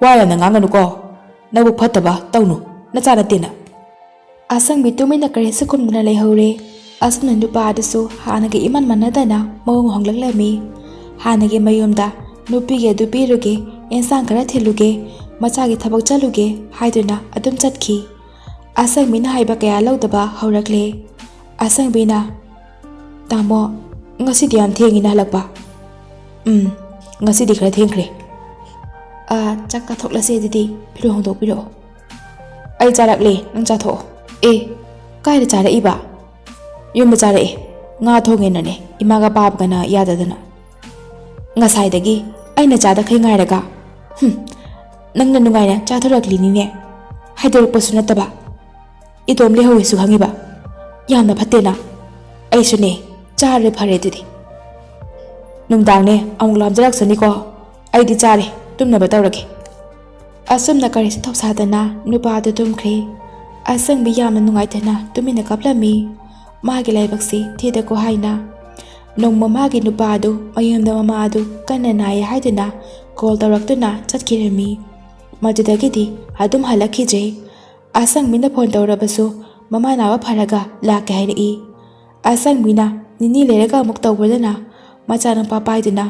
ꯋꯥ ꯌꯥꯝꯅ ꯉꯥꯡꯒꯅꯨꯀꯣ꯫ ꯅꯕꯨꯛ ꯐꯠꯇꯕ ꯇꯧꯅꯨ, ꯅꯆꯥ ꯅꯠꯇꯦꯅ꯫" ꯑꯁꯪꯕꯤ ꯇꯨꯃꯤꯟꯅ ꯀꯔꯤꯁꯨ ꯈꯨꯝꯗꯅ ꯂꯩꯍꯧꯔꯦ꯫ ꯑꯁꯨꯝꯅ ꯅꯨꯄꯥ ꯑꯗꯨꯁꯨ ꯍꯥꯟꯅꯒ ꯏꯃꯥꯟ ꯃꯥꯟꯅꯗꯅ ꯃꯑꯣꯡ ꯍꯣꯡꯂꯛꯂꯝꯃꯤ꯫ ꯍꯥꯟꯅꯒꯤ ꯃꯌꯨꯝꯗ ꯅꯨꯄꯤꯒꯤ ꯑꯗꯨ ꯄꯤꯔꯨꯒꯦ, ꯑꯦꯟꯁꯥꯡ ꯈꯔ ꯊꯤꯜꯂꯨꯒꯦ, ꯃꯆꯥꯒꯤ ꯊꯕꯛ ꯆꯠꯂꯨꯒꯦ ꯍꯥꯏꯗꯨꯅ ꯑꯗꯨꯝ ꯆꯠꯈꯤ꯫ ꯑꯁꯪꯕꯤꯅ ꯍꯥꯏꯕ ꯀꯌꯥ ꯂꯧꯗꯕ ꯍꯧꯔꯛꯂꯦ꯫ ꯑꯁꯪꯕꯤꯅ, "ꯇꯥꯃꯣ, ꯉꯁꯤꯗꯤ ꯌꯥꯝ ꯊꯦꯡꯉꯤꯅ ꯍꯜꯂꯛꯄ?" "ꯎꯝ, ꯉꯁꯤꯗꯤ ꯈꯔ ꯊꯦꯡꯈ꯭ꯔꯦ꯫" "ꯑ, ꯆꯥꯛ ꯆꯥꯊꯣꯛꯂꯁꯦ ꯑꯗꯨꯗꯤ, ꯐꯤꯔꯣꯜ ꯍꯣꯡꯗꯣꯛꯄꯤꯔꯛꯑꯣ꯫" "ꯑꯩ ꯆꯥꯔꯛꯂꯦ, ꯅꯪ ꯆꯥꯊꯣꯛꯑꯣ꯫" "ꯑꯦ, ꯀꯥꯏꯗ ꯆꯥꯔꯛꯏꯕ?" "ꯌꯨꯝꯗ ꯆꯥꯔꯛꯑꯦ, ꯉꯥ ꯊꯣꯡꯉꯦꯅꯅꯦ ꯏꯃꯥꯒ ꯄꯥꯕꯒꯅ ꯌꯥꯗꯗꯅ꯫ ꯉꯁꯥꯏꯗꯒꯤ ꯑꯩꯅ ꯆꯥꯗꯈꯩ ꯉꯥꯏꯔꯒ, ꯍꯨꯝ, ꯅꯪꯅ ꯅꯨꯡꯉꯥꯏꯅ ꯆꯥꯊꯣꯔꯛꯂꯤꯅꯤꯅꯦ꯫ ꯍꯥꯏꯗꯣꯔꯛꯄꯁꯨ ꯅꯠꯇꯕ, ꯏꯇꯣꯝ ꯂꯩꯍꯧꯋꯦꯁꯨ ꯈꯪꯉꯤꯕ꯫ ꯌꯥꯝꯅ ꯐꯠꯇꯦꯅ꯫ ꯑꯩꯁꯨꯅꯦ, ꯆꯥꯔꯦ, ꯐꯔꯦ ꯑꯗꯨꯗꯤ꯫ ꯅꯨꯡꯗꯥꯡꯅꯦ ꯑꯃꯨꯛ ꯂꯥꯝꯖꯔꯛꯁꯅꯤꯀꯣ꯫ ꯑꯩꯗꯤ ꯆꯥꯔꯦ, ꯇꯨꯝꯅꯕ ꯇꯧꯔꯒꯦ꯫" ꯑꯁꯨꯝꯅ ꯀꯔꯤꯁꯨ ꯊꯧꯁꯥꯗꯅ ꯅꯨꯄꯥꯗꯨ ꯇꯨꯝꯈ꯭ꯔꯦ꯫ ꯑꯁꯪꯕꯤ ꯌꯥꯝꯅ ꯅꯨꯡꯉꯥꯏꯇꯅ ꯇꯨꯃꯤꯟꯅ ꯀꯞꯂꯝꯃꯤ꯫ ꯃꯥꯒꯤ ꯂꯥꯏꯕꯛꯁꯤ ꯊꯤꯗꯀꯣ ꯍꯥꯏꯅ꯫ ꯅꯣꯡꯃ ꯃꯥꯒꯤ ꯅꯨꯄꯥ ꯑꯗꯨ ꯃꯌꯨꯝꯗ ꯃꯃꯥ ꯑꯗꯨ ꯀꯟꯅ ꯅꯥꯏ ꯍꯥꯏꯗꯨꯅ ꯀꯣꯜ ꯇꯧꯔꯛꯇꯨꯅ ꯆꯠꯈꯤꯔꯝꯃꯤ꯫ ꯃꯗꯨꯗꯒꯤꯗꯤ ꯑꯗꯨꯝ ꯍꯜꯂꯛꯈꯤꯗ꯭ꯔꯦ꯫ ꯑꯁꯪꯕꯤꯅ ꯐꯣꯟ ꯇꯧꯔꯕꯁꯨ ꯃꯃꯥ ꯅꯥꯕ ꯐꯔꯒ ꯂꯥꯛꯀꯦ ꯍꯥꯏꯔꯛꯏ꯫ ꯑꯁꯪꯕꯤꯅ ꯅꯤꯅꯤ ꯂꯩꯔꯒ ꯑꯃꯨꯛ ꯇꯧꯕꯗꯅ ꯃꯆꯥꯅꯨꯄꯥ ꯄꯥꯏꯗꯨꯅ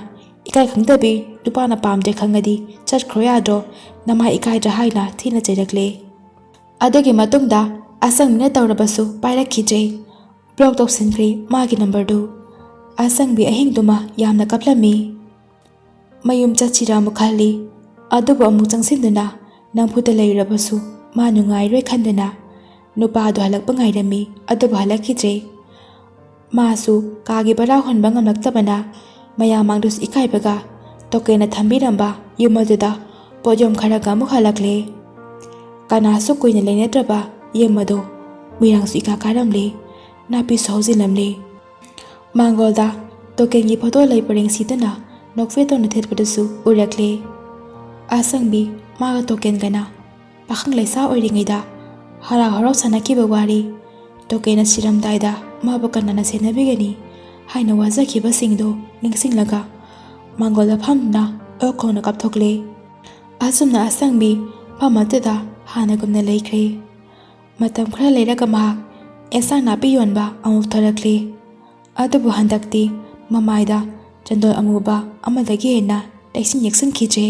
ꯏꯀꯥꯏ ꯈꯪꯗꯕꯤ, ꯅꯨꯄꯥꯅ ꯄꯥꯝꯗ꯭ꯔꯦ ꯈꯪꯉꯗꯤ ꯆꯠꯈ꯭ꯔꯣ ꯌꯥꯗ꯭ꯔꯣ? ꯅꯃꯥꯏ ꯏꯀꯥꯏꯗ꯭ꯔꯥ?" ꯍꯥꯏꯅ ꯊꯤꯅ ꯆꯩꯔꯛꯂꯦ꯫ ꯑꯗꯨꯒꯤ ꯃꯇꯨꯡꯗ ꯑꯁꯪꯕꯤꯅ ꯇꯧꯔꯕꯁꯨ ꯄꯥꯏꯔꯛꯈꯤꯗ꯭ꯔꯦ꯫ ꯕ꯭ꯂꯣꯛ ꯇꯧꯁꯤꯟꯈ꯭ꯔꯦ ꯃꯥꯒꯤ ꯅꯝꯕꯔꯗꯨ꯫ ꯑꯁꯪꯕꯤ ꯑꯍꯤꯡꯗꯨꯃ ꯌꯥꯝꯅ ꯀꯞꯂꯝꯃꯤ꯫ ꯃꯌꯨꯝ ꯆꯠꯁꯤꯔꯥ ꯑꯃꯨꯛ ꯈꯜꯂꯤ, ꯑꯗꯨꯕꯨ ꯑꯃꯨꯛ ꯆꯪꯁꯤꯟꯗꯨꯅ ꯅꯝꯐꯨꯗ ꯂꯩꯔꯨꯔꯕꯁꯨ ꯃꯥ ꯅꯨꯡꯉꯥꯏꯔꯣꯏ ꯈꯟꯗꯨꯅ ꯅꯨꯄꯥꯗꯨ ꯍꯜꯂꯛꯄ ꯉꯥꯏꯔꯝꯃꯤ, ꯑꯗꯨꯕꯨ ꯍꯜꯂꯛꯈꯤꯗ꯭ꯔꯦ꯫ ꯃꯥꯁꯨ ꯀꯥꯒꯤ ꯚꯔꯥ ꯍꯨꯟꯕ ꯉꯝꯂꯛꯇꯕꯅ ꯃꯌꯥꯝꯃꯥꯡꯗꯁꯨ ꯏꯀꯥꯏꯕꯒ ꯇꯣꯀꯦꯟꯅ ꯊꯝꯕꯤꯔꯝꯕ ꯌꯨꯝ ꯑꯗꯨꯗ ꯄꯣꯠꯌꯣꯝ ꯈꯔꯒ ꯑꯃꯨꯛ ꯍꯜꯂꯛꯂꯦ꯫ ꯀꯅꯥꯁꯨ ꯀꯨꯏꯅ ꯂꯩꯅꯗ꯭ꯔꯕ ꯌꯨꯝ ꯑꯗꯣ ꯃꯤꯔꯥꯡꯁꯨ ꯏꯀꯥ ꯀꯥꯔꯝꯂꯦ, ꯅꯥꯄꯤꯁꯨ ꯍꯧꯖꯤꯜꯂꯝꯂꯦ꯫ ꯃꯥꯡꯒꯣꯜꯗ ꯇꯣꯀꯦꯟꯒꯤ ꯐꯣꯇꯣ ꯂꯩ ꯄꯔꯦꯡ ꯁꯤꯗꯨꯅ ꯅꯣꯛꯐꯦꯠ ꯇꯧꯅ ꯊꯦꯠꯄꯗꯨꯁꯨ ꯎꯔꯛꯂꯦ꯫ ꯑꯁꯪꯕꯤ ꯃꯥꯒ ꯇꯣꯀꯦꯟꯒꯅ ꯄꯥꯈꯪ ꯂꯩꯁꯥ ꯑꯣꯏꯔꯤꯉꯩꯗ ꯍꯔꯥꯎ ꯍꯔꯥꯎ ꯁꯥꯟꯅꯈꯤꯕ ꯋꯥꯔꯤ, ꯇꯣꯀꯦꯟꯅ ꯁꯤꯔꯝꯗꯥꯏꯗ ꯃꯥꯕꯨ ꯀꯅꯥꯅ ꯁꯦꯟꯅꯕꯤꯒꯅꯤ ꯍꯥꯏꯅ ꯋꯥꯖꯈꯤꯕꯁꯤꯡꯗꯣ ꯅꯤꯡꯁꯤꯡꯂꯒ ꯃꯥꯡꯒꯣꯜꯗ ꯐꯝꯗꯨꯅ ꯑꯣꯛ ꯈꯣꯡꯅ ꯀꯥꯞꯊꯣꯛꯂꯦ꯫ ꯑꯁꯨꯝꯅ ꯑꯁꯪꯕꯤ ꯐꯝ ꯑꯗꯨꯗ ꯍꯥꯟꯅꯒꯨꯝꯅ ꯂꯩꯈ꯭ꯔꯦ꯫ ꯃꯇꯝ ꯈꯔ ꯂꯩꯔꯒ ꯃꯍꯥꯛ ꯑꯦꯟꯁꯥꯡ ꯅꯥꯄꯤ ꯌꯣꯟꯕ ꯑꯃꯨꯛ ꯊꯣꯔꯛꯂꯦ꯫ ꯑꯗꯨꯕꯨ ꯍꯟꯗꯛꯇꯤ ꯃꯃꯥꯏꯗ ꯆꯟꯗꯣꯜ ꯑꯃꯨꯕ ꯑꯃꯗꯒꯤ ꯍꯦꯟꯅ ꯇꯩꯁꯤꯟ ꯌꯦꯛꯁꯤꯟꯈꯤꯗ꯭ꯔꯦ꯫